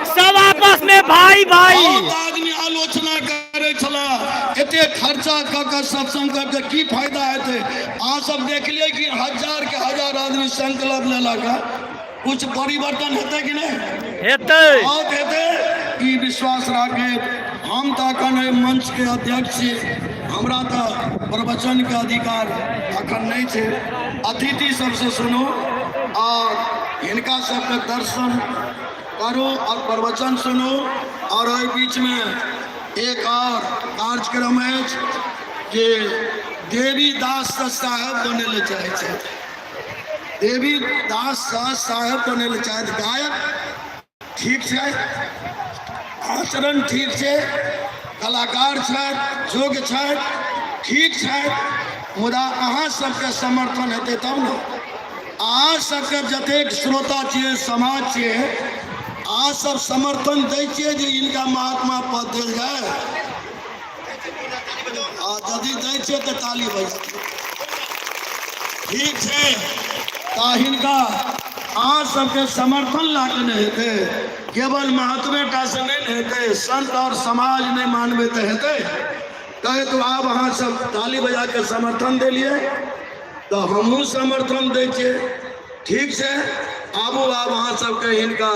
सब आपस में भाई भाई। बहुत आदमी आलोचना करे छला, एते खर्चा क के सत्संग क के की फायदा हेतै। अहाँ सब देखलिए कि हजार के हजार आदमी संकल्प लेलक, कुछ परिवर्तन हेतै कि नहि हेतै, बहुत हेतै, ई विश्वास राखे। हम तऽ अखन एहि मंच के अध्यक्ष छी, हमरा तऽ प्रवचन के अधिकार अखन नहि छै। अतिथि सबसे सुनू और हिनका सबके दर्शन करू और प्रवचन सुनू। और एहि बीच में एक और कार्यक्रम अछि जे देवी दास साहेब बनै लए चाहै छथि। देवी दास साहेब बनै लए चाहैत, गायक ठीक छै, आचरण ठीक छै, कलाकार छथि, योग्य छथि, ठीक छथि, मुदा अहाँ सबके समर्थन हेतै तब ने। अहाँ सबके जतेक श्रोता छियै, समाज छियै, अहाँ सब समर्थन दै छियै जे हिनका महात्मा पद देल जाय? आ यदि दै छियै तऽ ताली बजा। ठीक छै, तऽ हिनका अहाँ सबके समर्थन ला के नहि हेतै, केवल महात्मे टा से नहि ने हेतै, संत और समाज नहि मानबै तऽ हेतै? कहे तो आब अहाँ सब ताली बजा के समर्थन देलियै तऽ हमहूँ समर्थन दै छियै। ठीक छै, आबू आब अहाँ सबके हिनका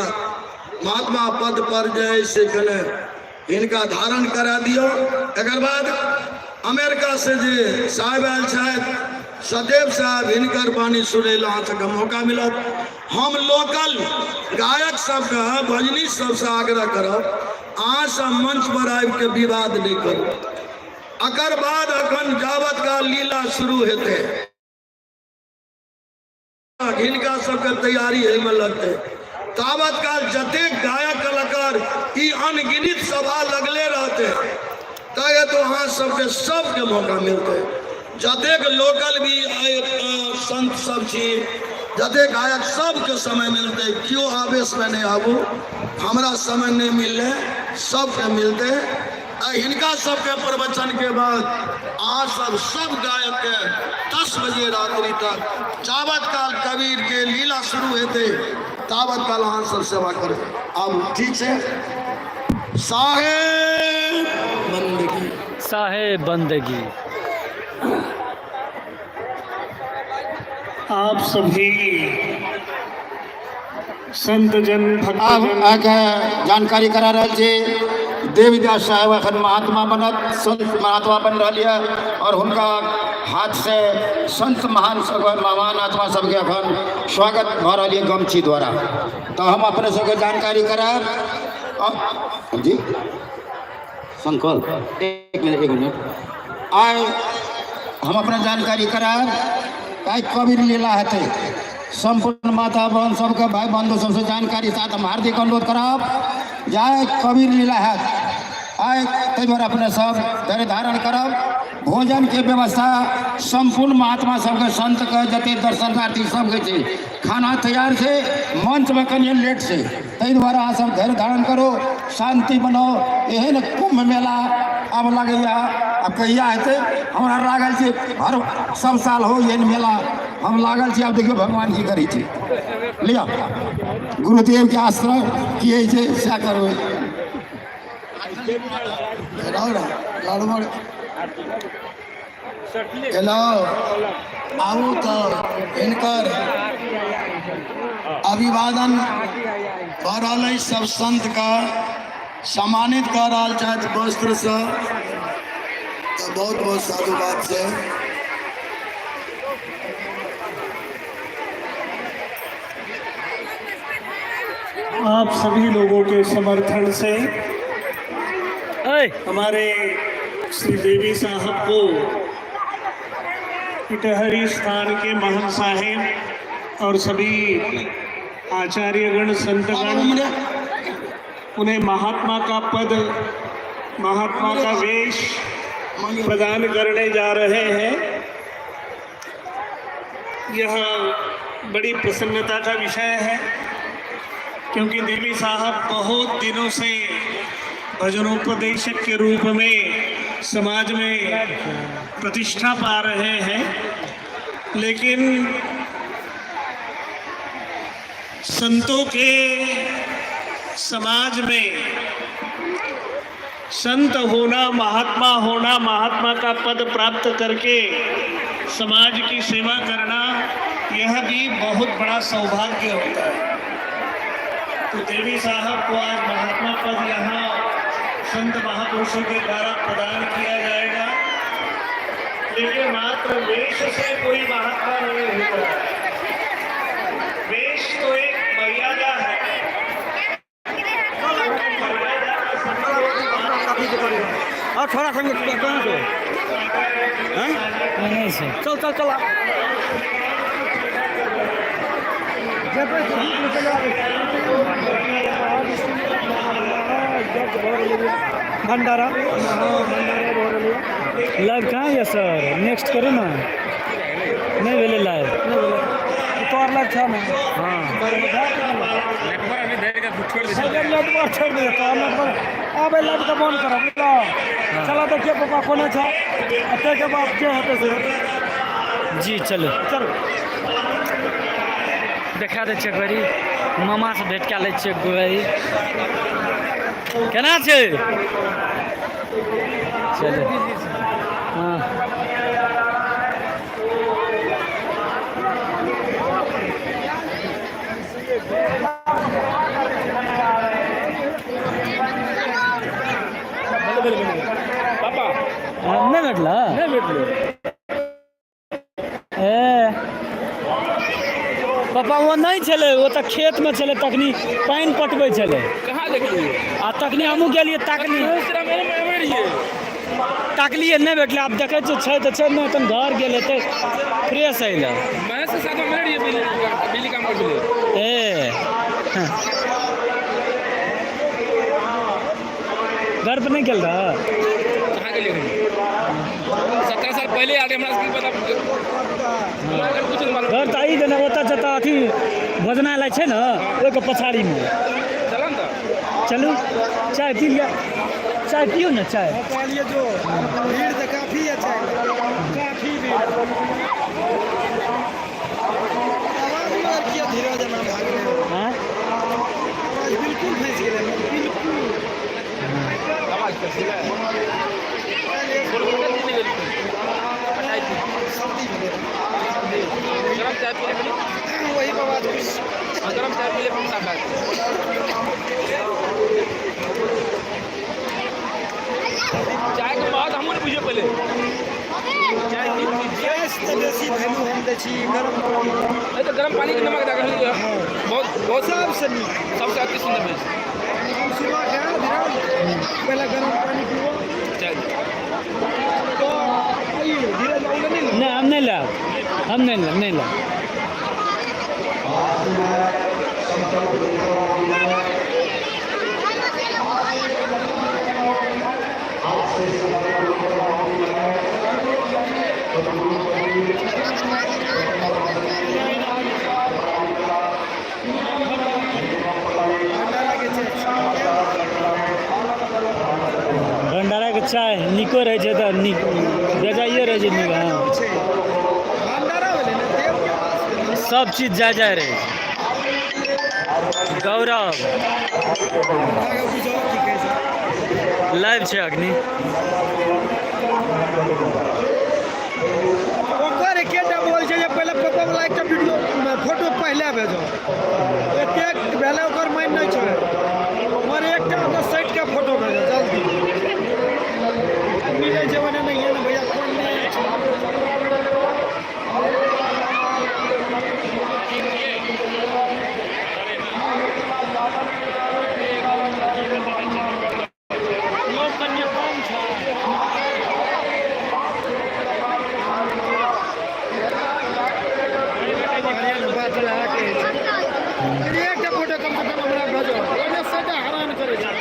महात्मा पद पर जे है से कने हिनका धारण करा दियौ। एकर बाद अमेरिका से जे साहेब आयल छथि, सदैव साहब हिनकर वाणी सुनै लए अहाँ सबके मौका मिलत। हम लोकल गायक सबके भजनी सबसँ आग्रह करब अहाँ सब मंच पर आबि के विवाद नहि करू। अकर बाद अखन जावत काल लीला शुरू हेतै हिनका सबके तैयारी एहिमे लगतै, तावत काल जतेक गायक कलाकार ई अनगिनत सभा लगले रहतै, तै हेतु अहाँ सबके सबके मौका मिलतै। जतेक लोकल भी संत सब छी, जतेक गायक सबके समय मिलतै। केओ आवेशमे नहि आबू, हमरा समय नहि मिललै, सबके मिलतै। आ हिनका सबके प्रवचन के बाद अहाँ सब सब गायक के 10 बजे रात्रि तक जावत काल कबीर के लीला शुरू हेतै तावत काल अहाँ सब सेवा करबै। आबू, ठीक छै। साहेब बंदगी, साहेब बंदगी। आप सभी संत जन आब भक्तजन अहाँके जानकारी करा रहल छी, देवीदास साहेब अखन महात्मा बनत, संत महात्मा बनि रहल यऽ और हुनका हाथ से संत महान सब महान आत्मा सबके अखन स्वागत भऽ रहल यऽ गमछी द्वारा। तऽ हम अपने सबके जानकारी करायब। जी संकल्प एक मिनट, एक मिनट। आइ हम अपना जानकारी करायब, आइ कबीर लीला हेतै। सम्पूर्ण माता बहन सबके भाई बंधु सबसे जानकारी साथ हम हार्दिक अनुरोध करब जे आइ कबीर लीला हैत आइ, ताहि दुआरे अपने सब धैर्य धारण करब। भोजन के व्यवस्था सम्पूर्ण महात्मा सबके संत के जते दर्शनार्थी सबके छै, खाना तैयार छै, मंच में कनिए लेट छै, ताहि दुआरे अहाँ सब धैर्य धारण करू, शांति बनाउ। एहन कुंभ मेला आब लगैया, आब कहिया हेतै, हमरा लागल छै हर सब साल हो एहन मेला, हम लागल छी। आब देखियौ भगवान की करै छै। लिअ गुरुदेव के आश्रय की होइ छै सएह करबै। गड़बड़ हेलो, आबू तऽ हिनकर अभिवादन भऽ रहल अछि, सब संत के सम्मानित कऽ रहल छथि वस्त्रसँ, तऽ बहुत बहुत साधुवाद छै। आप सभी लोगों के समर्थन से हमारे श्री देवी साहब को इटहरी स्थान के महंत साहेब और सभी आचार्यगण संतगण उन्हें महात्मा का पद, महात्मा का वेश प्रदान करने जा रहे हैं। यह बड़ी प्रसन्नता का विषय है, क्योंकि देवी साहब बहुत दिनों से भजनोपदेशक के रूप में समाज में प्रतिष्ठा पा रहे हैं, लेकिन संतों के समाज में संत होना, महात्मा होना, महात्मा का पद प्राप्त करके समाज की सेवा करना, यह भी बहुत बड़ा सौभाग्य होता है। तो देवी साहब को आज महात्मा पद यहाँ संत महापुरुषों के द्वारा प्रदान किया जाएगा, लेकिन मात्र वेश से कोई महात्मा नहीं होता है। वेश तो एक मर्यादा है। और थोड़ा सा कहाँ से हैं? नहीं से चल चल चल। भंडारा लाइव कहाँ यऽ सर? नेक्स्ट करू ने। नहीं भेलै लाइव। तोहर लाइव छौ ने? हाँ। नेटवर्क छोड़ि दे, तोहर नेटवर्क आब लाइव के बंद करब। चला देखिए पापा कोने छै, आ ताहिके बाद जे हेतै से हेतै। जी चलू चलू देखा दै छियै एक बेरी, मामासँ भेंट कए लै छियै एक बेरी। केना छै? चलू हाँ। पापा नहि भेटल? नहि भेटलै। बाबा ओ नहि छलै, ओ तऽ खेतमे छलै, तखनी पानि पटबै छलै। कहाँ देखलियै? आ तखनी हमहूँ गेलियै तकनी, ताकलियै नहि भेटलै। आब देखै छियै छै तऽ छै, नहि तहन घर गेल हेतै फ्रेश होइ लए। महेश के साथ मिले रहियै, बिजली बिजली काम करै छलै। ए घर पर नहि गेल रह? कहाँ गेलियै? 17 साल पहिले आयल रहियै, हमरा सबके पता, हमरा कुछ नहि मालूम। घर तऽ एहि देने ओतऽ जतऽ अथी भोजनालय छै ने, ओहिके पछाड़ीमे। चल ने तऽ। चलू, चाय पी लिअ, चाय पियौ ने चाय। कहलिए जो भीड़ तऽ काफी अच्छा है, काफी भीड़। आवाज मगर किया धीरे जेना भए गेलै? आँय? आवाज बिल्कुल फँसि गेलै, बिल्कुल। आवाज फँसि गेलै। सर्दी भेलै। गरम चाय पी ले। वही आवाज कुछ। गरम चाय पी ले। चाय के बाद हमहूँ नहि बुझियै पहिले चाय की चीज छियै। गैस तऽ बेसी वैल्यू हम दै छी गरम पानी। नहीं तऽ गरम पानी के नमक दए कऽ बहुत बहुत सबसँ नीक। सबसँ अति सुन्दर भेल छै। हम सुबह के धीरज पहले गरम पानी पीबो। चाय। तो ई धीरज औले नहीं। नहि, हम नहि लेब, हम नहि लेब, नहि लेब। भंडारा के छै। भंडाराके चाय नीको रहै छै तऽ नीक, बेजाइयो रहै छै नीक। हँ। छै, भंडारा भेलै ने, देव के पास भेलै। सब चीज जाय जाय रहै छै। गौरव। आगे बुझो की कहै छै। लाइव छै अखनी। ओकर एकेटा बोल छै जे पहिले पप्पा वाला एकटा वीडियो फोटो पहिले भेजो। एतेक भेलै, ओकर मानि नहि छै, मगर एकटा ओकर साइड के फोटो भेजो जल्दी। मिलै छै ओने नहीं है ने भैया, कोन नहीं छै। लोक कनिए कम छै। बात वएह कहै छै, एकटा फोटो कम से कम हमरा भेजो, ओने सेटा हैरान करै छै।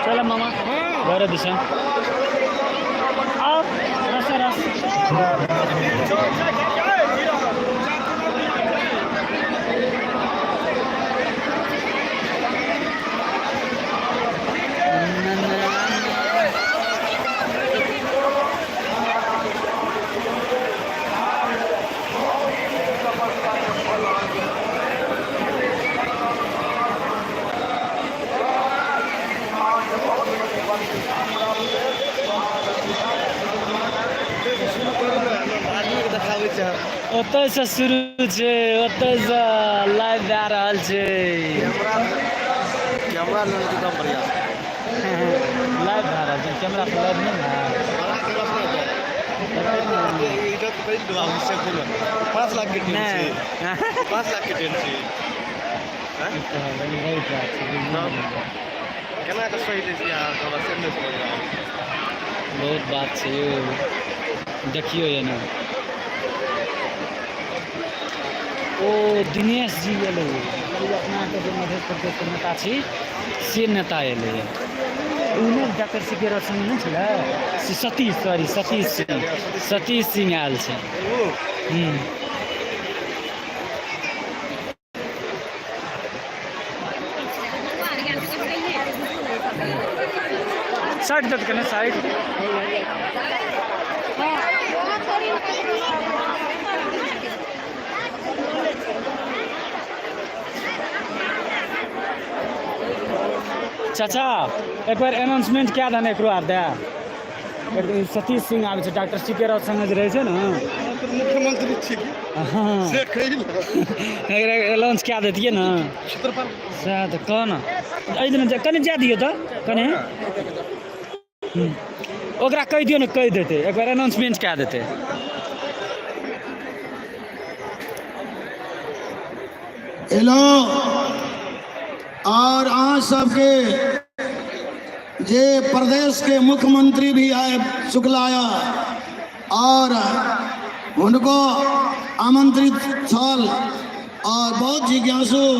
चल मामा, घर दिशा आओ, रस रस। ओतयसँ शुरू छै, ओतयसँ लाइव भए रहल छै। कैमरा लेने एकदम बढ़िया। लाइव भए रहल छै, कैमरा से लाइव नहि ने। बड़ा कैमरा से नहीं, इधर तो कहीं दबाव से बोलो, 5 लाख के टीम नहि। छै, 5 लाख के टीम छै। बहुत बात छै। केना कऽ सही दै छियै अहाँ, हमरा से नहि समझ आबै। बहुत बात छै यौ। देखियौ एना ओ दिनेश जी एलै, अपना आरके जे मध्य प्रदेशके नेता छी से नेता एलै। ओ नहि डॉक्टर सी के संग नहि छलै से सतीश, सॉरी, सतीश सिंह, सतीश सिंह आयल छै। साइड दत कने साइड। चाचा, एक बार अनाउंसमेंट क्या देने एकरो आर दे। सतीश सिंह आबै छै डॉक्टर सी के राउत संगे जे रहै छै ने। मुख्यमंत्री छी। हँ। से कहि एकरा अनाउंस कए दैतियै ने, सएह तऽ कह ने। एहि दिना कनि जाए दियौ तऽ कनि ओकरा कहि दियौ ने, कहि देतै, एक बार अनाउंसमेंट कए देतै। एलहुँ और अहाँ सबके जे प्रदेश के मुख्यमंत्री भी आए चुकला यऽ और हुनको आमंत्रित छल और बहुत जिज्ञासु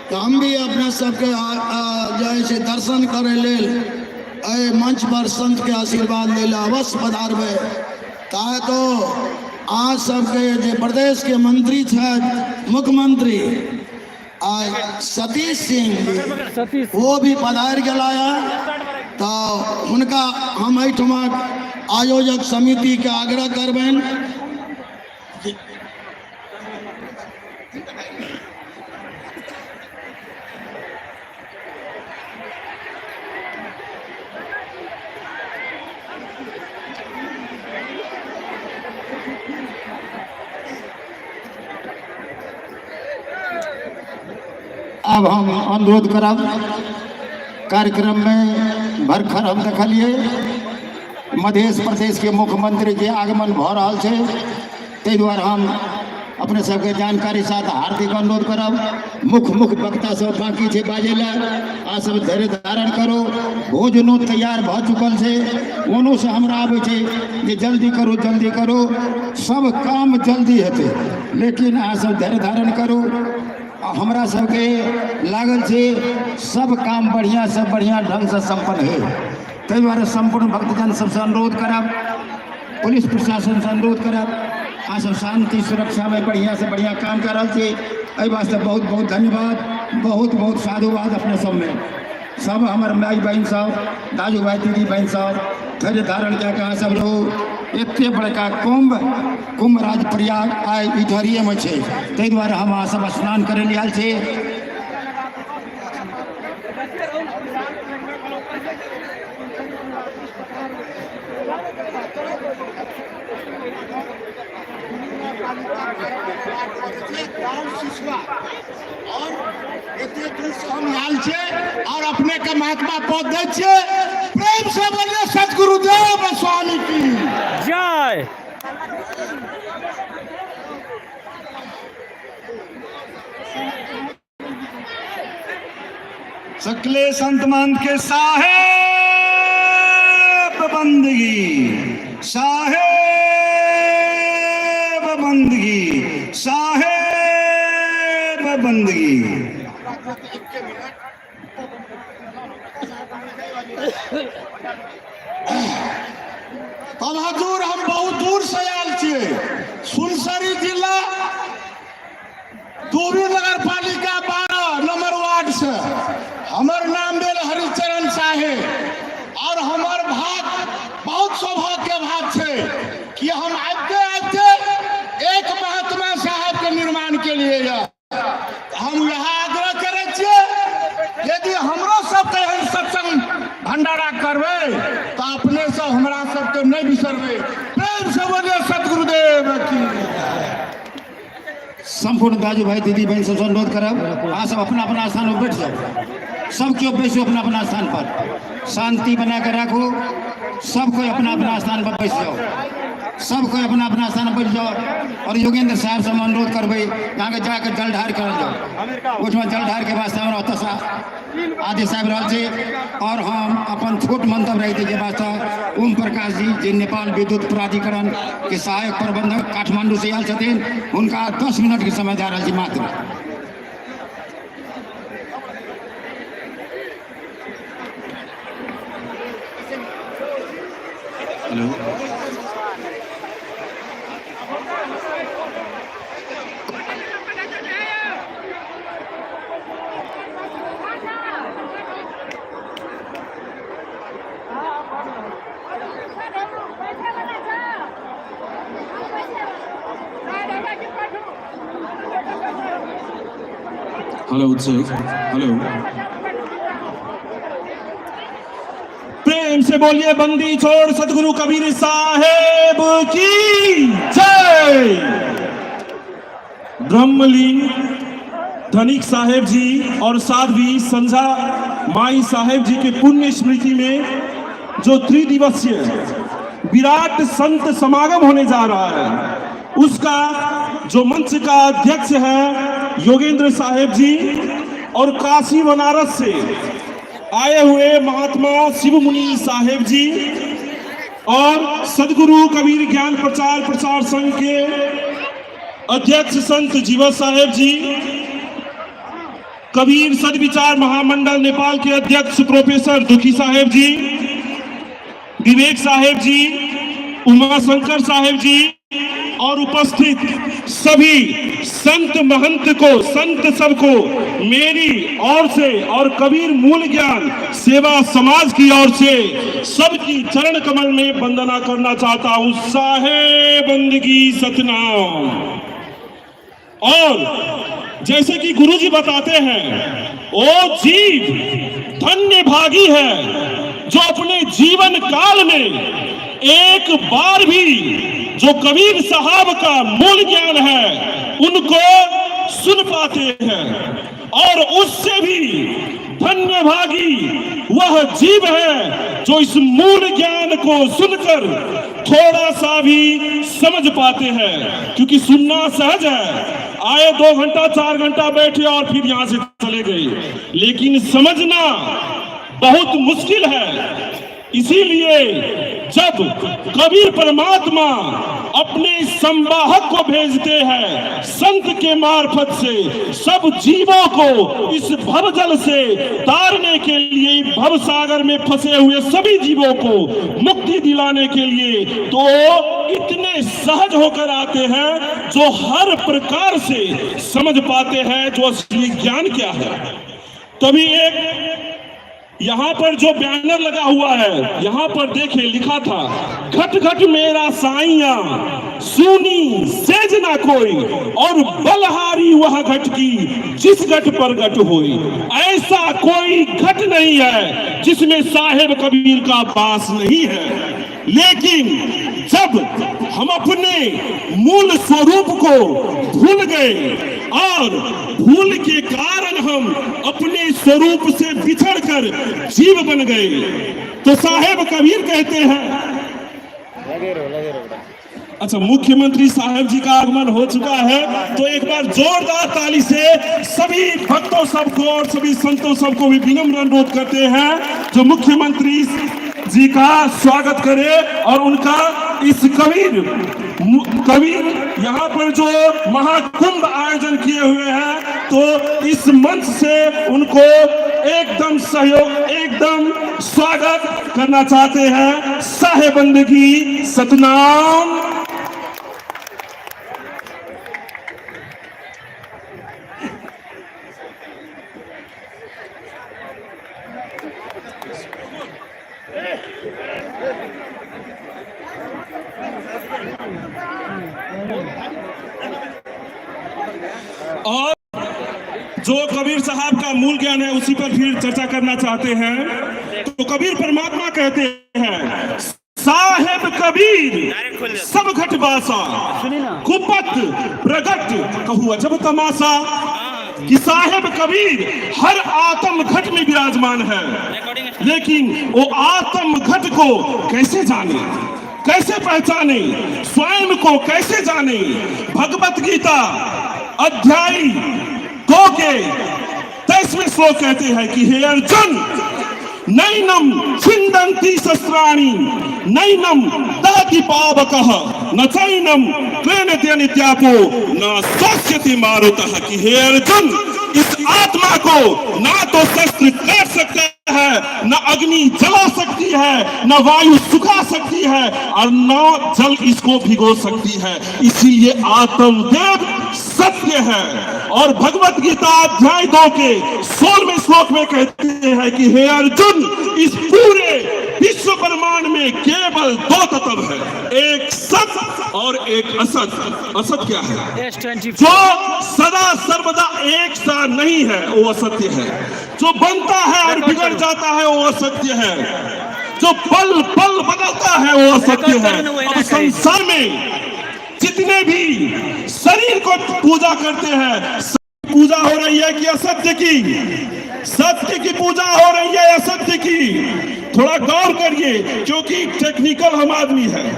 तऽ हम भी अपना सबके जे है से दर्शन करै लेल एहि मंच पर संत के आशीर्वाद लै लए अवश्य पधारबै। ताहे तो अहाँ सबके जे प्रदेश के मंत्री छथि, मुख्यमंत्री आ सतीश सिंह जी, वो भी पधारि गेला यऽ, तऽ हुनका हम एहिठमा आयोजक समितिके आग्रह करबनि। अब हम अनुरोध करब, कार्यक्रम में भरखर हम देखलिए मध्य प्रदेश के मुख्यमंत्री के आगमन भऽ रहल छै, ताहि दुआरे हम अपने सबके जानकारी साथ हार्दिक अनुरोध करब। मुख्य मुख्य वक्ता सब बाकी छै बाजै लए, आ सब धैर्य धारण करू। भोजनो तैयार भऽ चुकल छै, ओनो से हमरा आबै छै जे जल्दी करू जल्दी करू, सब काम जल्दी हेतै, लेकिन अहाँ सब धैर्य धारण करू। आ हमरा सबके लागल छै सब काम बढ़िआँ से बढ़िआँ ढङ्गसँ सम्पन्न होइ, ताहि दुआरे सम्पूर्ण भक्तजन सबसँ अनुरोध करब, पुलिस प्रशासनसँ अनुरोध करब, अहाँ सब शान्ति सुरक्षामे बढ़िआँ से बढ़िआँ काम कऽ रहल छी, एहि वास्ते बहुत बहुत धन्यवाद, बहुत बहुत साधुवाद। अपने सबमे सब हमर माय बहिन सब, दाजू भाई दीदी बहिन सब धैर्य धारण कए कऽ अहाँ सब रहू। एते बड़का कुंभ कुंभराज प्रयाग आइ इटहरिएमे छै, ताहि दुआरे हम अहाँ सब स्नान करै लए आयल छी। और एते दूर से हम आयल छियै और अपने के महात्मा पद दै छियै। प्रेम से बोलिए सतगुरुदेव स्वामी की जय। सकले संत महंत के साहेब बंदगी, साहेब बंदगी, साहेब बंदगी। अब हजूर हम बहुत दूर से आयल छियै, सुनसरी जिला दूबी नगर पालिका 12 नंबर वार्ड से। हमर नाम भेल हरिचरण साहेब और हमर भाग बहुत सौभाग्य के भाग छै कि हम आबिते आबिते एक महात्मा साहब के निर्माण के लिए यऽ। हम यह आग्रह करै छियै, यदि हमरो सबके एहन सत्संग भंडारा करबै तऽ अपने सब हमरा सबके नहि बिसरबै। प्रेम से बोलिए सतगुरुदेव की। सम्पूर्ण दाजू भाई दीदी बहन सबसँ अनुरोध करब, अहाँ सब अपना अपना स्थान पर बैठ जाउ, सब केओ बैसू अपना अपना स्थान पर, शांति बना के राखू, सब कोई अपना अपना स्थान पर बैस जाओ, सब कोई अपना अपना स्थान पर बैठ जाओ। और योगेंद्र साहब से हम अनुरोध करबै अहाँके जाके जलढार करल जाओ, ओहिठमा जलढार के वास्ते हमरा ओतऽसँ आदेश आबि रहल छै। और हम अपन छोट मंतव्य रखि दैके वास्ते ओम प्रकाश जी जे नेपाल विद्युत प्राधिकरण के सहायक प्रबंधक काठमांडू से आयल छथिन, हुनका 10 मिनट के समय दए रहल छी मात्र। Hello hello check hello. प्रेम प्रेम से बोलिए बंदी छोड़ सतगुरु कबीर साहेब की जय। ब्रह्मलीन धनिक साहेब जी और साध्वी संझा माई साहेब जी के पुण्य स्मृति में जो त्रिदिवसीय विराट संत समागम होने जा रहा है, उसका जो मंच का अध्यक्ष है योगेंद्र साहेब जी और काशी बनारस से आए हुए महात्मा शिवमुनि साहेब जी और सदगुरु कबीर ज्ञान प्रचार प्रसार संघ के अध्यक्ष संत जीवा साहेब जी, कबीर सदविचार महामंडल नेपाल के अध्यक्ष प्रोफेसर दुखी साहेब जी, विवेक साहेब जी, उमा शंकर साहेब जी और उपस्थित सभी संत महंत को, संत सबको मेरी ओर से और कबीर मूल ज्ञान सेवा समाज की ओर से सबकी चरण कमल में वंदना करना चाहता हूं। साहेब बंदगी सतनाम। और जैसे कि गुरुजी बताते हैं, ओ जीव धन्य भागी है जो अपने जीवन काल में एक बार भी जो कबीर साहब का मूल ज्ञान है उनको सुन पाते हैं, और उससे भी धन्य भागी वह जीव है जो इस मूल ज्ञान को सुनकर थोड़ा सा भी समझ पाते हैं। क्योंकि सुनना सहज है, आए 2 घंटा 4 घंटा बैठे और फिर यहां से चले गए, लेकिन समझना बहुत मुश्किल है। इसीलिए जब कबीर परमात्मा अपने संवाहक को भेजते हैं संत के मार्फत से सब जीवों को इस भवजल से तारने के लिए, भव सागर में फंसे हुए सभी जीवों को मुक्ति दिलाने के लिए, तो इतने सहज होकर आते हैं जो हर प्रकार से समझ पाते हैं जो असली ज्ञान क्या है। तभी एक यहाँ पर जो बैनर लगा हुआ है, यहाँ पर देखे लिखा था, घट घट मेरा साइया सुनी सेज ना कोई, और बलहारी वह घट की जिस घट पर घट होई। ऐसा कोई घट नहीं है जिसमें साहेब कबीर का वास नहीं है। लेकिन जब हम अपने मूल स्वरूप को भूल गए और भूल के कारण हम अपने स्वरूप से बिछड़कर जीव बन गए, तो साहेब कबीर कहते हैं। अच्छा, मुख्यमंत्री साहब जी का आगमन हो चुका है, तो एक बार जोरदार ताली से सभी भक्तों सबको और सभी संतों सबको भी विनम्र अनुरोध करते हैं जो मुख्यमंत्री जी का स्वागत करे और उनका इस कबीर कबीर यहाँ पर जो महाकुंभ आयोजन किए हुए हैं, तो इस मंच से उनको एकदम सहयोग, एकदम स्वागत करना चाहते हैं। साहेब बंदगी सतनाम। और जो कबीर साहब का मूल ज्ञान है उसी पर फिर चर्चा करना चाहते हैं। तो कबीर परमात्मा कहते हैं, साहेब कबीर सब घट बासा, कुपत प्रगट कहू अजब तमाशा। कि साहेब कबीर हर आत्म घट में विराजमान है, लेकिन वो आत्म घट को कैसे जाने, कैसे पहचाने, स्वयं को कैसे जाने। भगवत गीता अध्याय 2 के 23वें श्लोक कहते हैं कि हे अर्जुन, नैनम छिन्दन्ति शस्त्राणि नैनम दहति पावकः न चैनम क्लेदयन्त्यापो न शोष्यति मारुतः। कि हे अर्जुन, इस आत्मा को ना तो शस्त्र काट सकता है, न अग्नि जला सकती है, न वायु सुखा सकती है और न जल इसको भिगो सकती है। इसीलिए आत्मदेव सत्य है। और भगवत गीता अध्याय 2 के 16वें श्लोक में कहते हैं कि हे अर्जुन, इस पूरे विश्व ब्रह्मांड में केवल 2 तत्व है, एक सत और एक असत। असत क्या है? जो सदा सर्वदा एक सा नहीं है वो असत्य है। जो बनता है और बिगड़ जाता है वो असत्य है। जो पल पल बदलता है वो असत्य है। अब संसार में जितने भी शरीर को पूजा करते हैं, पूजा हो रही है कि असत्य की? सत्य की पूजा हो रही है असत्य की? थोड़ा गौर करिए, क्योंकि टेक्निकल हम आदमी हैं,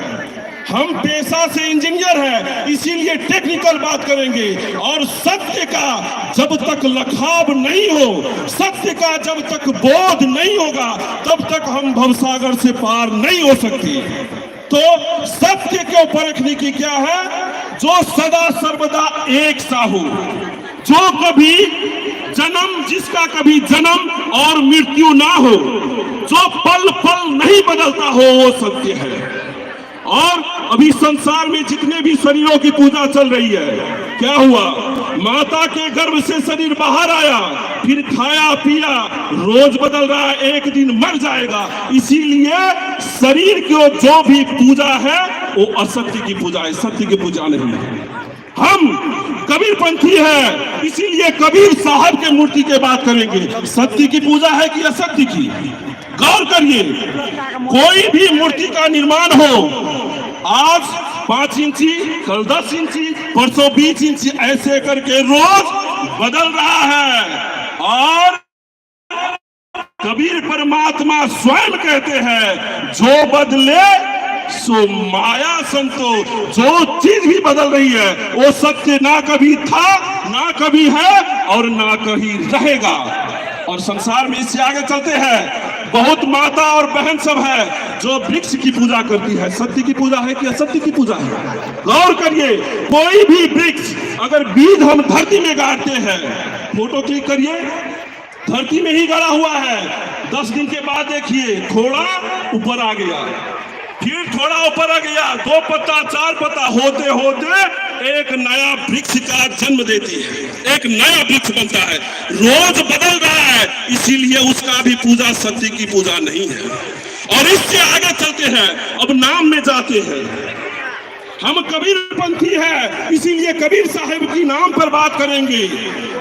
हम पेशा से इंजीनियर हैं, इसीलिए टेक्निकल बात करेंगे। और सत्य का जब तक लखाब नहीं हो, सत्य का जब तक बोध नहीं होगा, तब तक हम भवसागर से पार नहीं हो सकते। तो सत्य को परखने की क्या है? जो सदा सर्वदा एक सा हो, जो कभी जन्म, जिसका कभी जन्म और मृत्यु ना हो, जो पल पल नहीं बदलता हो, वो सत्य है। और अभी संसार में जितने भी शरीरों की पूजा चल रही है, क्या हुआ? माता के गर्भ से शरीर बाहर आया, फिर खाया पिया, रोज बदल रहा है, एक दिन मर जाएगा। इसीलिए शरीर की जो भी पूजा है वो असत्य की पूजा है, सत्य की पूजा नहीं है। हम कबीर पंथी है, इसीलिए कबीर साहब के मूर्ति के बात करेंगे। सत्य की पूजा है कि असत्य की? गौर करिए, कोई भी मूर्ति का निर्माण हो, आज 5 इंची, कल 10 इंची, परसों 20 इंची, ऐसे करके रोज बदल रहा है। और कबीर परमात्मा स्वयं कहते हैं, जो बदले सो माया संतो। जो चीज भी बदल रही है वो सत्य ना कभी था, ना कभी है और ना कहीं रहेगा। और संसार में इससे आगे चलते हैं, बहुत माता और बहन सब है जो वृक्ष की पूजा करती है। सत्य की पूजा है कि असत्य की पूजा है? गौर करिए, कोई भी वृक्ष अगर बीज हम धरती में गाड़ते हैं, फोटो क्लिक करिए, धरती में ही गड़ा हुआ है, 10 दिन के बाद देखिए थोड़ा ऊपर आ गया, फिर थोड़ा ऊपर आ गया, 2 पत्ता 4 पत्ता होते होते एक नया वृक्ष का जन्म देती है, एक नया वृक्ष बनता है। रोज बदल रहा है, इसीलिए उसका भी पूजा सत्य की पूजा नहीं है। और इससे आगे चलते हैं, अब नाम में जाते हैं। हम कबीर पंथी है, इसीलिए कबीर साहेब की नाम पर बात करेंगे।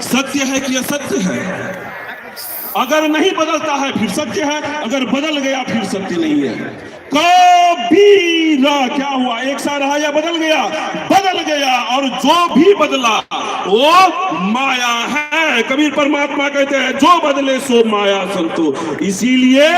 सत्य है कि असत्य है? अगर नहीं बदलता है फिर सत्य है, अगर बदल गया फिर सत्य नहीं है। कबीरा क्या हुआ? एक सा रहा या बदल गया? बदल गया। और जो भी बदला वो माया है। कबीर परमात्मा कहते हैं, जो बदले सो माया संतो। इसीलिए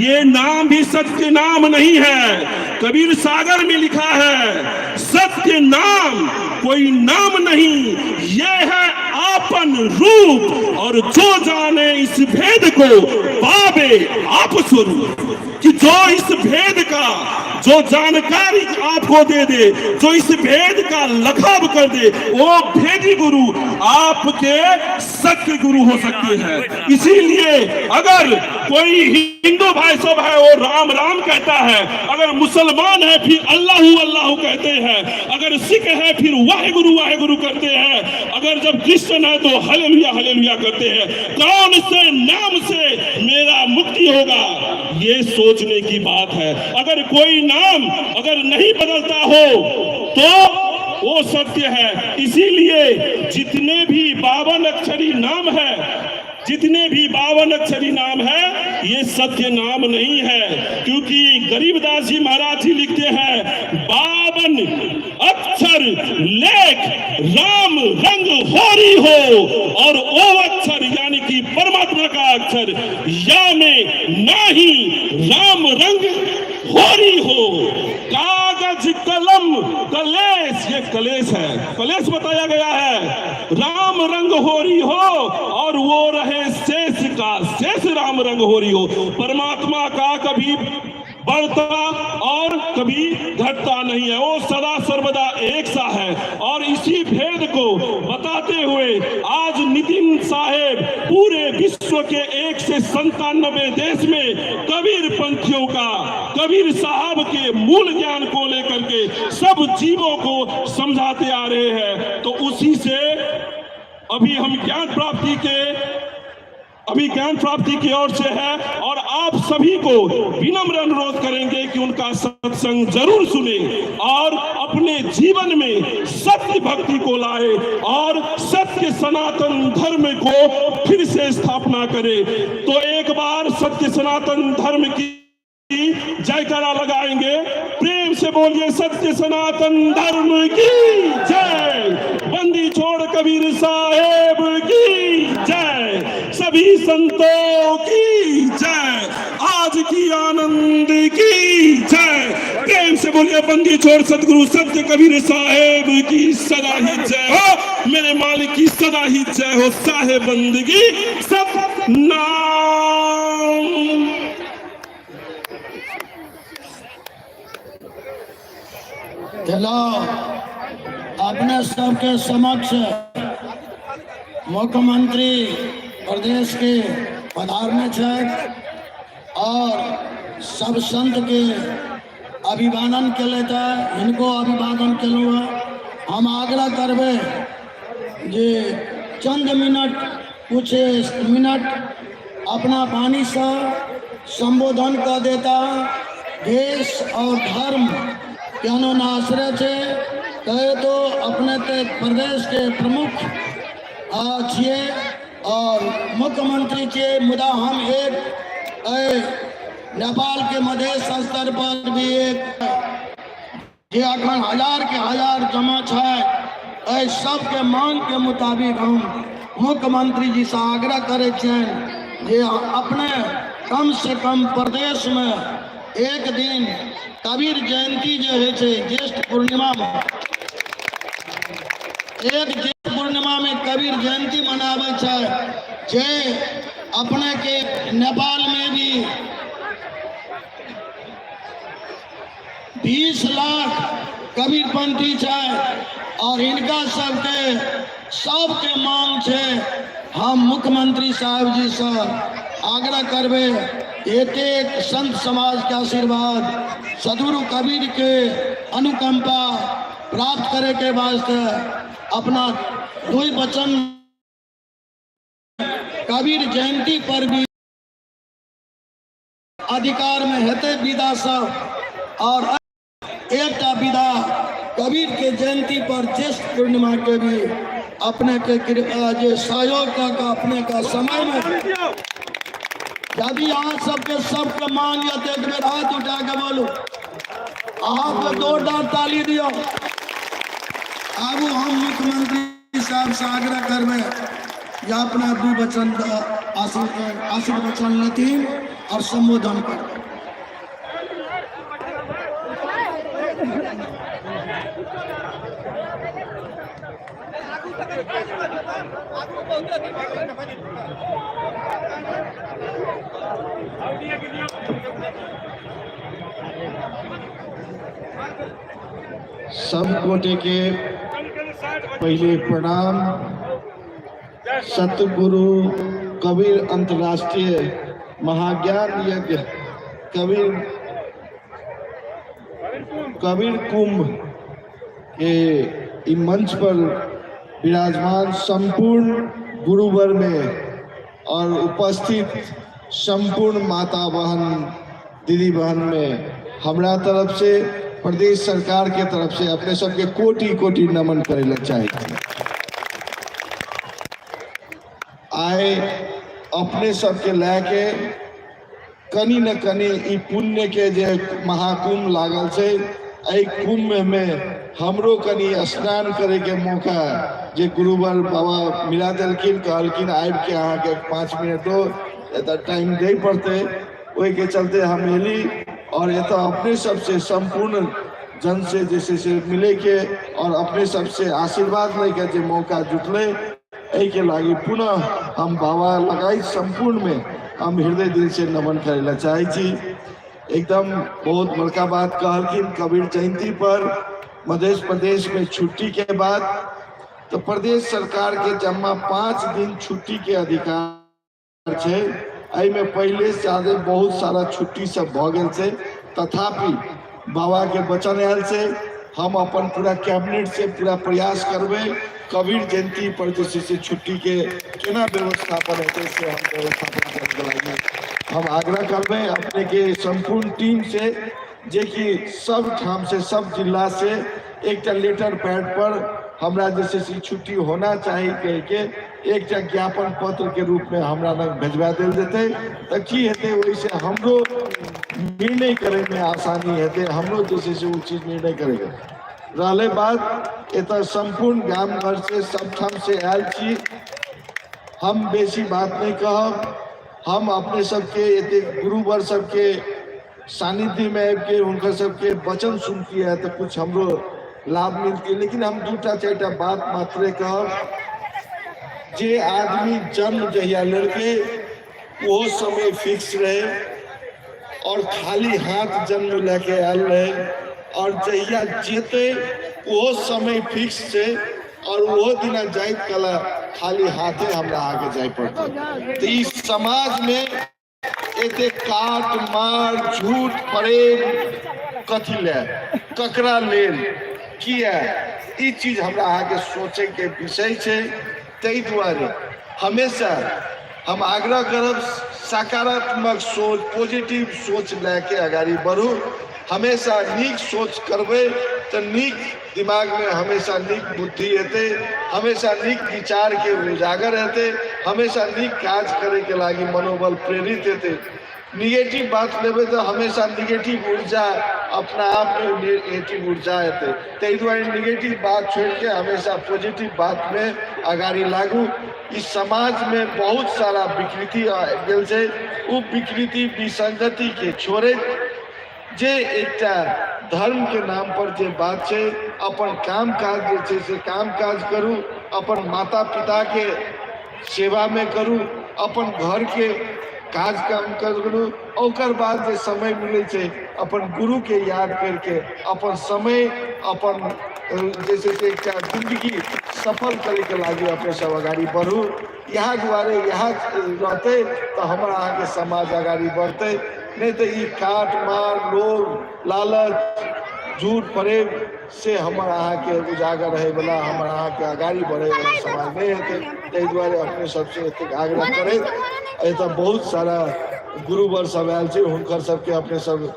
ये नाम भी सत्य नाम नहीं है। कबीर सागर में लिखा है, सत्य नाम कोई नाम नहीं, ये है आपन रूप, और जो जाने इस भेद को पावे आप स्वरूप। कि जो इस भेद का जो जानकारी आपको दे दे, जो इस भेद का लखाव कर दे, वो भेदी गुरु आपके सत्य गुरु हो सकते हैं। इसीलिए अगर कोई हिंदू भाई सब है वो राम राम कहता है, अगर मुसलमान है फिर अल्लाहू अल्लाहू कहते हैं, अगर सिख है फिर वाहेगुरु वाहेगुरु करते हैं, अगर जब क्रिश्चियन है तो हालेलुया हालेलुया करते हैं। कौन से नाम से मेरा मुक्ति होगा, ये सोचने की बात है। अगर कोई नाम अगर नहीं बदलता हो तो वो सत्य है। इसीलिए जितने भी 52 अक्षरी नाम है, जितने भी 52 अक्षरी नाम है, ये सत्य नाम नहीं है। क्योंकि गरीबदास जी महाराज जी लिखते हैं, 52 अक्षर लेख राम रंग होरी हो, और ओ अक्षर यानी कि परमात्मा का अक्षर या में नाही राम रंग होरी हो। कागज कलम कलेश, ये कलेश है, कलेश बताया गया है। राम रंग होरी हो और वो रहे शेष का शेष राम रंग होरी हो। परमात्मा का कभी बढ़ता और कभी घटता नहीं है, वो सदा सर्वदा एक सा है। और इसी भेद को बताते हुए आज नितिन साहेब पूरे विश्व के 197 देश में कबीर पंथियों का, कबीर साहब के मूल ज्ञान को लेकर के सब जीवों को समझाते आ रहे हैं। तो उसी से अभी हम ज्ञान प्राप्ति के, अभी ज्ञान प्राप्ति की ओर से है। और आप सभी को विनम्र अनुरोध करेंगे कि उनका सत्संग जरूर सुने और अपने जीवन में सत्य भक्ति को लाए और सत्य सनातन धर्म को फिर से स्थापना करे। तो एक बार सत्य सनातन धर्म की जयकारा लगाएंगे। प्रेम से बोलिए सत्य सनातन धर्म की जय, बंदी छोड़ कबीर साहेब की जय, सभी संतों की जय, आज की आनंद की जय। प्रेम से बोलिए बंदी छोड़ सदगुरु सत्य कबीर साहेब की सदा ही जय हो, मेरे मालिक की सदा ही जय हो। साहेब बंदगी सब नाम। चलो अपने सबके समक्ष मुख्यमंत्री प्रदेश के पधारने छथि और सब संत के अभिवादन केलथि हँ, हिनको अभिवादन केलहुँ हँ। हम आग्रह करबै जे चंद मिनट, कुछ मिनट अपना वाणीसँ संबोधन कऽ देता। देश और धर्म के अनुनाश्रय छै, कहे तो अपने ते प्रदेश के प्रमुख छियै और मुख्यमंत्री छियै, मुदा हम एक नेपाल के मधेश स्तर पर भी एक जे अखन हजार के हजार जमा छै, एहि सबके मांग के मुताबिक हम मुख्यमंत्री जी से आग्रह करै छियनि जे अपने कम से कम प्रदेश में एक दिन कबीर जयंती जे होइ छै ज्येष्ठ पूर्णिमा में, एक ज्येष्ठ पूर्णिमा में कबीर जयंती मनाबै छै, जे अपने के नेपाल में भी 20 लाख कबीरपंथी छै और हिनका सबके सबके मांग छै। हम मुख्यमंत्री साहब जी से आग्रह करबै एक एक संत समाज के आशीर्वाद, सदगुरु कबीर के अनुकंपा प्राप्त करे के वास्ते अपना दुई वचन कबीर जयंती पर भी अधिकार में हेतै विदा सब और एकटा विदा कबीर के जयंती पर ज्येष्ठ पूर्णिमा के भी अपने के कृपा जे सहयोग कऽ के अपने के समय में यदि अहाँ सबके सबके मांग यऽ तऽ एक बेर हाथ उठा के बोलू, अहाँके जोरदार ताली दियौ। आगू हम मुख्यमंत्री साहब से आग्रह करबै जे अपना दू वचन आशीर्वचन लेथिन और संबोधन करबै। सब गोटे के पहले प्रणाम। सतगुरु कबीर अंतर्राष्ट्रीय महाज्ञान यज्ञ कबीर कबीर कुंभ के ई मंच पर विराजमान संपूर्ण गुरुवर में और उपस्थित संपूर्ण माता बहन दीदी बहन में हमरा तरफ से प्रदेश सरकार के तरफ से अपने सबके कोटि कोटि नमन करे ला चाहे। आए अपने सबके लए के कनी न कनी ई पुण्य के जे महाकुंभ लागल छै, एहि कुंभ में हमरो कनी स्नान करे के मौका जे गुरुवर बाबा मिला देलखिन, कहलखिन आबि के अहाँके 5 मिनटो एतऽ टाइम दै पड़तै, ओहिके चलते हम एली और एतऽ अपने सबसे संपूर्ण जन से जे छै से मिले के और अपने सबसे आशीर्वाद लै के जे मौका जुटलै, एहिके लागी पुनः हम बाबा लगाई संपूर्ण में हम हृदय दिल से नमन करे ला चाहे छी। एकदम बहुत बड़का बात कहलखिन कबीर जयंती पर मध्य प्रदेश में छुट्टी के बाद तो प्रदेश सरकार के जम्मा 5 दिन छुट्टी के अधिकार छै। एहिमे पहिले से ज्यादा बहुत सारा छुट्टी सब भऽ गेल छै, तथापि बाबा के वचन आयल छै, हम अपन पूरा कैबिनेट से पूरा प्रयास करबै कबीर जयंती पर जे छै से छुट्टी के केना व्यवस्थापन हेतै से हम व्यवस्थापन करैके लागि हम आग्रह करबै अपने के संपूर्ण टीम से, जे कि सब ठाम से सब जिला से एकटा लेटर पैड पर हमरा जे छै से छुट्टी होना चाही कहि के एकटा ज्ञापन पत्र के रूप में हमरा लग भेजवा देल जेतै, तऽ की हेतै ओहिसँ हमरो निर्णय करैमे आसानी हेतै, हमरो जे छै से ओ चीज निर्णय करैके रहलै बात। एतऽ सम्पूर्ण गाम घरसँ सबठामसँ आयल छी, हम बेसी बात नहि कहब। हम अपने सबके एतेक गुरुवर सबके सानिध्यमे आबिके हुनकर सबके वचन सुनतियै तऽ कुछ हमरो लाभ मिलतै, लेकिन हम दूटा चारिटा बात मात्रे कहब। जे आदमी जन्म जहिया लेलकै ओहो समय फिक्स रहे और खाली हाथ जन्म लए के आयल रहे, और जहिया जेतै ओहो समय फिक्स छै और ओहो दिना जाइत कला खाली हाथे हमरा अहाँके जाय पड़तै। तऽ ई समाजमे एते काट मार झूठ फरेब कथी लए, ककरा लेल, किया, ई चीज हमरा अहाँके सोचैके विषय छै। ताहि दुआरे हमेशा हम आग्रह करब, सकारात्मक सोच, पॉजिटिव सोच लए के अगाडि बढ़ू। हमेशा नीक सोच करबै तऽ नीक दिमागमे हमेशा नीक बुद्धि हेतै, हमेशा नीक विचारके उजागर हेतै, हमेशा नीक काज करैके लागि मनोबल प्रेरित हेतै। निगेटिव बात लेबै तऽ हमेशा निगेटिव ऊर्जा अपना आपमे निगेटिव ऊर्जा हेतै। ताहि दुआरे निगेटिव बात छोड़िके हमेशा पॉजिटिव बातमे अगाडि लागू। ई समाजमे बहुत सारा विकृति आबि गेल छै, ओ विकृति विसंगतिके छोड़ैत जे एकटा धर्मके नाम पर जे बात छै, अपन काम काज जे छै से काम काज करू, अपन माता पिताके सेवामे करू, अपन घरके काज काम करू, ओकर बाद जे समय मिलै छै अपन गुरुके याद करिके अपन समय अपन जे छै से एकटा जिन्दगी सफल करैके लागि अपने सब अगाडि बढ़ू। इएह दुआरे इएह रहतै तऽ हमर अहाँके समाज अगाडि बढ़तै, नहि तऽ ई काट मार लोभ लालच झूठ फरेब से हमर अहाँके उजागर रहैवला, हमर अहाँके अगाडि बढ़ैवला समाज नहि हेतै। ताहि दुआरे अपने सबसँ एतेक आग्रह करैत एतऽ बहुत सारा गुरुवर सब आयल छै, हुनकर सबके अपने सब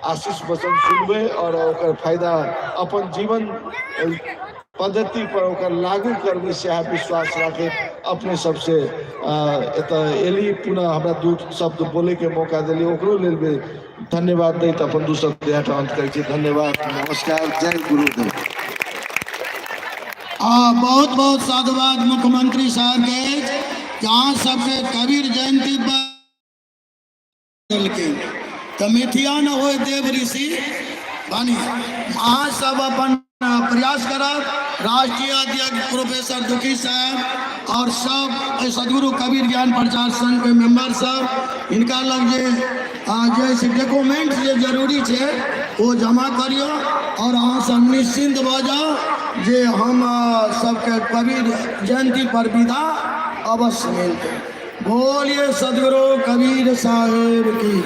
आशीष वचन सुनबै आओर ओकर फायदा अपन जीवन पद्धति पर ओकर लागू करबै, सएह विश्वास राखैत अपने सबसे एतऽ एली। पुनः हमरा दू शब्द बोलैके मौका देली, ओकरो लेल भी धन्यवाद दैत अपन दू शब्द एहिठाम अन्त करै छी। धन्यवाद, नमस्कार, जय गुरुदेव। आ बहुत बहुत साधुवाद मुख्यमंत्री साहब के कि अहाँ सबके कबीर जयंती पर देलखिन तऽ मिथिया न होय देव ऋषि बानी। अहाँ सब अपन प्रयास करब। राष्ट्रीय अध्यक्ष प्रोफेसर दुखी साहब और सब सदगुरु कबीर ज्ञान प्रचार संघ के मेंबर सब, हिनका लग जे जे से डॉक्यूमेंट जे जरूरी छै ओ जमा करियौ और अहाँ सब निश्चिंत भऽ जाउ जे हम सबके कबीर जयंती पर विदा अवश्य मिलतै। बोलिए सदगुरु कबीर साहेब की।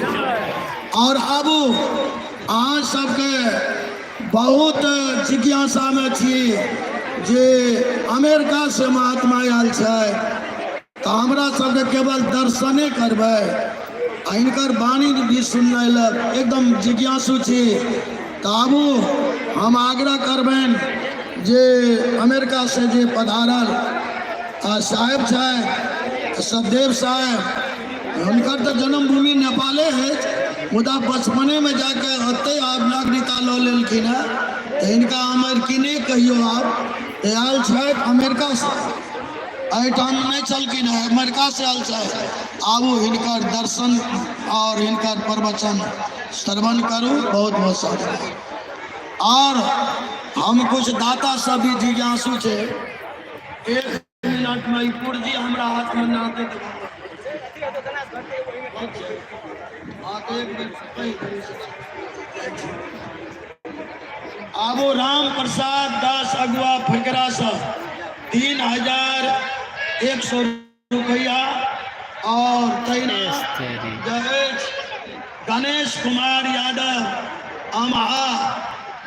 और आबू अहाँ सबके बहुत जिज्ञासामे छी जे अमेरिका से महात्मा आयल छै तऽ हमरा सबके केवल दर्शने करबै आ हिनकर वाणी भी सुनने लए एकदम जिज्ञासु छी। तऽ आबू हम आग्रह करबनि जे अमेरिका से जे पधारल साहेब छथि सतदेव साहेब, हुनकर तऽ जन्मभूमि नेपाले अछि, मुदा बचपनेमे जाके ओतहि आब नागरिकता लऽ लेलखिन हेँ, तऽ हिनका अमेरिकने कहियौ। आब तऽ आयल छथि अमेरिकासँ, एहिठाम नहि छलखिन हेँ, अमेरिकासँ आयल छथि। आबू हिनकर दर्शन आओर हिनकर प्रवचन श्रवण करू। बहुत बहुत साधुवाद। आओर हम कुछ दाता सब भी जिज्ञासु छै। एक मिनट में ई पुर्जी हमरा हाथ में ना दे। आबो राम प्रसाद दास अगुआ फकरा से 3100 रुपया और तहिना गणेश कुमार यादव अमहा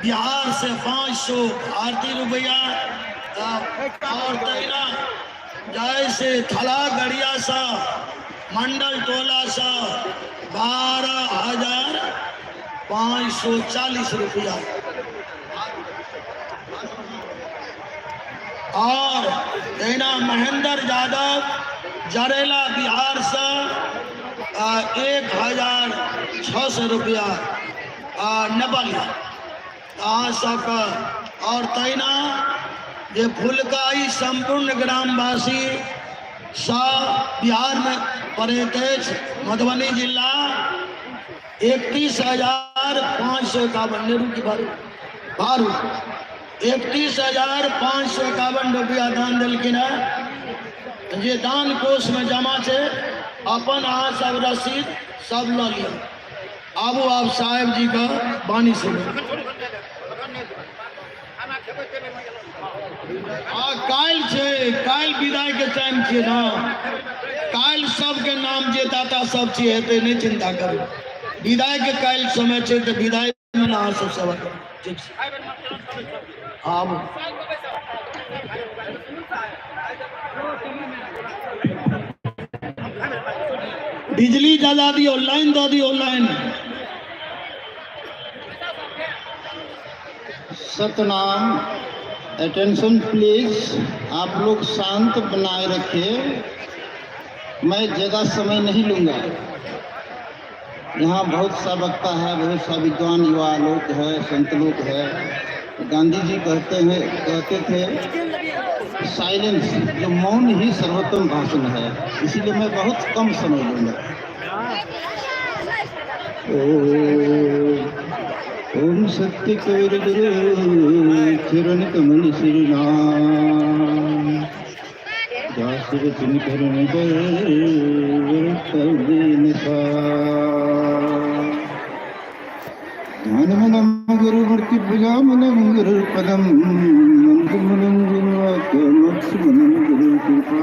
बिहार से 500 भारतीय रुपया और तहिना जय से थला गड़िया सा मंडल टोला सा 12,540 रुपया और तहिना महेंद्र यादव जरेला बिहार से 1000 600 रुपैआ आ नेपाली। अहाँ सबके आओर तहिना जे फुलकाही सम्पूर्ण ग्रामवासी सब बिहारमे पड़ैत अछि, मधुबनी जिला, 31,551 नेहरू की भारू भारू 31,551 रुपया दान देलखिन हेँ, जे दान कोषमे जमा छै। अपन अहाँ सब रसीद सब लऽ लिअ। आबू आब साहेब जी के वाणी सुनू। आ काल्हि छै, काल्हि विदाई के टाइम छियै ने, काल्हि सबके नाम जे दाता सब छियै हेतै, नहि चिंता करू। विदाई के काल्हि समय छै तऽ विदाई मे ने अहाँ सब सेवा करू। ठीक छै, आबू। बिजली जला दियौ, लाइन दऽ दियौ, लाइन। सतनाम। अटेंशन प्लीज, आप लोग शांत बनाए रखिए, मैं ज़्यादा समय नहीं लूँगा। यहाँ बहुत सा वक्ता है, बहुत सा विद्वान युवा लोग है, संत लोग है। गांधी जी कहते थे साइलेंस, जो मौन ही सर्वोत्तम भाषण है, इसीलिए मैं बहुत कम समय लूँगा। ओम सत्य कबीर गुरु चरण कमल श्री राम, दास वचन करण ध्यान मनम गुरु मूर्ति पूजा मनम गुरु पदम मंत्र मनम गुरु वाक्य मोक्ष मनम गुरु कृपा।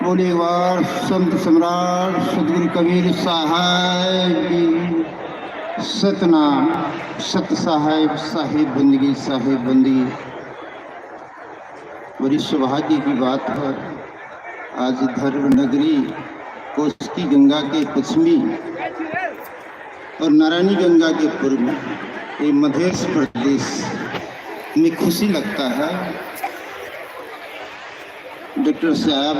बोले बार संत सम्राट सदगुरु कबीर साहेब की। सतनाम सत साहेब साहिब बंदगी साहिब बंदगी। बड़ी सौभाग्य की बात है, आज धर्म नगरी कोष्टी गंगा के पश्चिमी और नारायणी गंगा के पूर्व में ये मध्य प्रदेश में खुशी लगता है। डॉक्टर साहब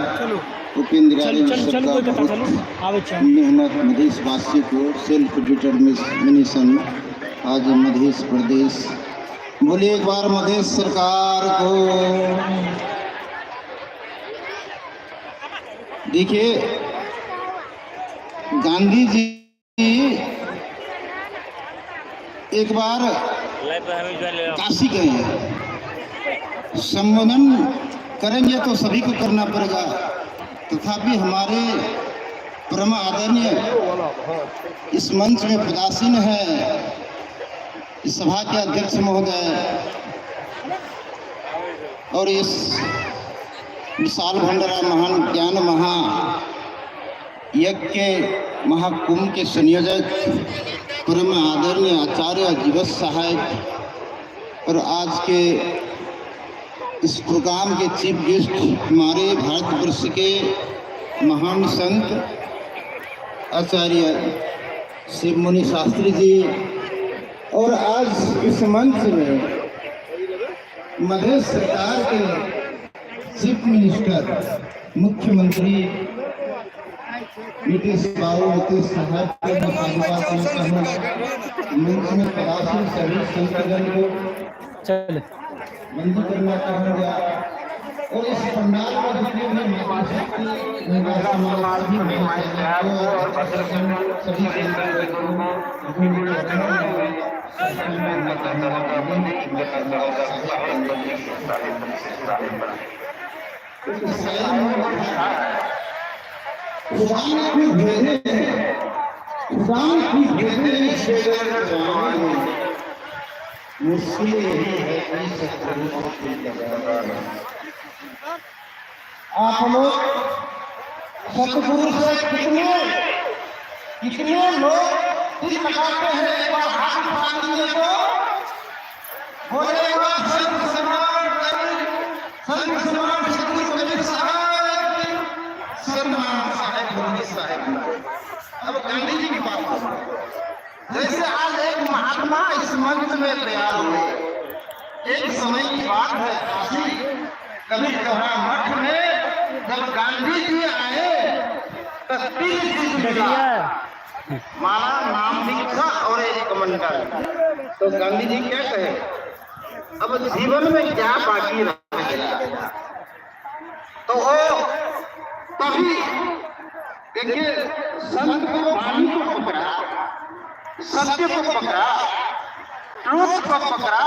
उपेंद्र चलू यादव चलू चलू सबका कोई कथा बहुत चलू आबै छी हम। मेहनत मधेशवासी को सेल्फ डिटर्मिनेशन आज मध्य प्रदेश। बोलिए एक बार मध्य सरकार को। देखिए गांधी जी एक बार काशी गए हैं, संबोधन करेंगे तो सभी को करना पड़ेगा, तथापि हमारे परम आदरणीय इस मंच में पदासीन है इस सभा के अध्यक्ष महोदय और इस विशाल भंडारा महान ज्ञान महा यज्ञ के महाकुंभ के संयोजक परम आदरणीय आचार्य जीवस साहेब और आज के इस प्रोग्राम के चीफ गेस्ट हमारे भारतवर्ष के महान संत आचार्य शिव मुनि शास्त्री जी और आज इस मंच में मध्य सरकार के चीफ मिनिस्टर मुख्यमंत्री नीतीश बाबू नीतीश साहब के मैं साधुवाद देता हूँ। मंच में पदासीन सभी संतजन को चल बंदी करना चाहूँगा और इस पंडाल में जितने भी मातृशक्ति महिला समाज सभी भाईचारे को और सभी संतजन को गुरु चरणों में खुदा ने भी भेजे हैं, खुदा ने भी भेजे हैं शेर में। मुश्किल यही है कि सतगुरु को दिल लगाना। आप लोग सतगुरु से कितने कितने लोग दिल लगाते हैं, एक बार हाथ उठा दीजिए तो बोलेगा संत सम्राट संत सम्राट सतगुरु कबीर साहब सतनाम साहेब बंदी साहेब। अब गांधी जी की बात करूं। जैसे आज एक महात्मा इस मंच में तैयार हुए, एक समय की बात है, काशी कबीर गौरा मठ में जब गांधी जी आए तो तीन चीज मिला, देखलियै। माला, नाम दीक्षा और एक कमंडल। तो गांधी जी क्या कहे, अब जीवन में क्या बाकी रह गया? तो वो तभी देखिए, संत को वाणी को पकड़ा, सत्य को पकड़ा, ट्रूथ को पकड़ा।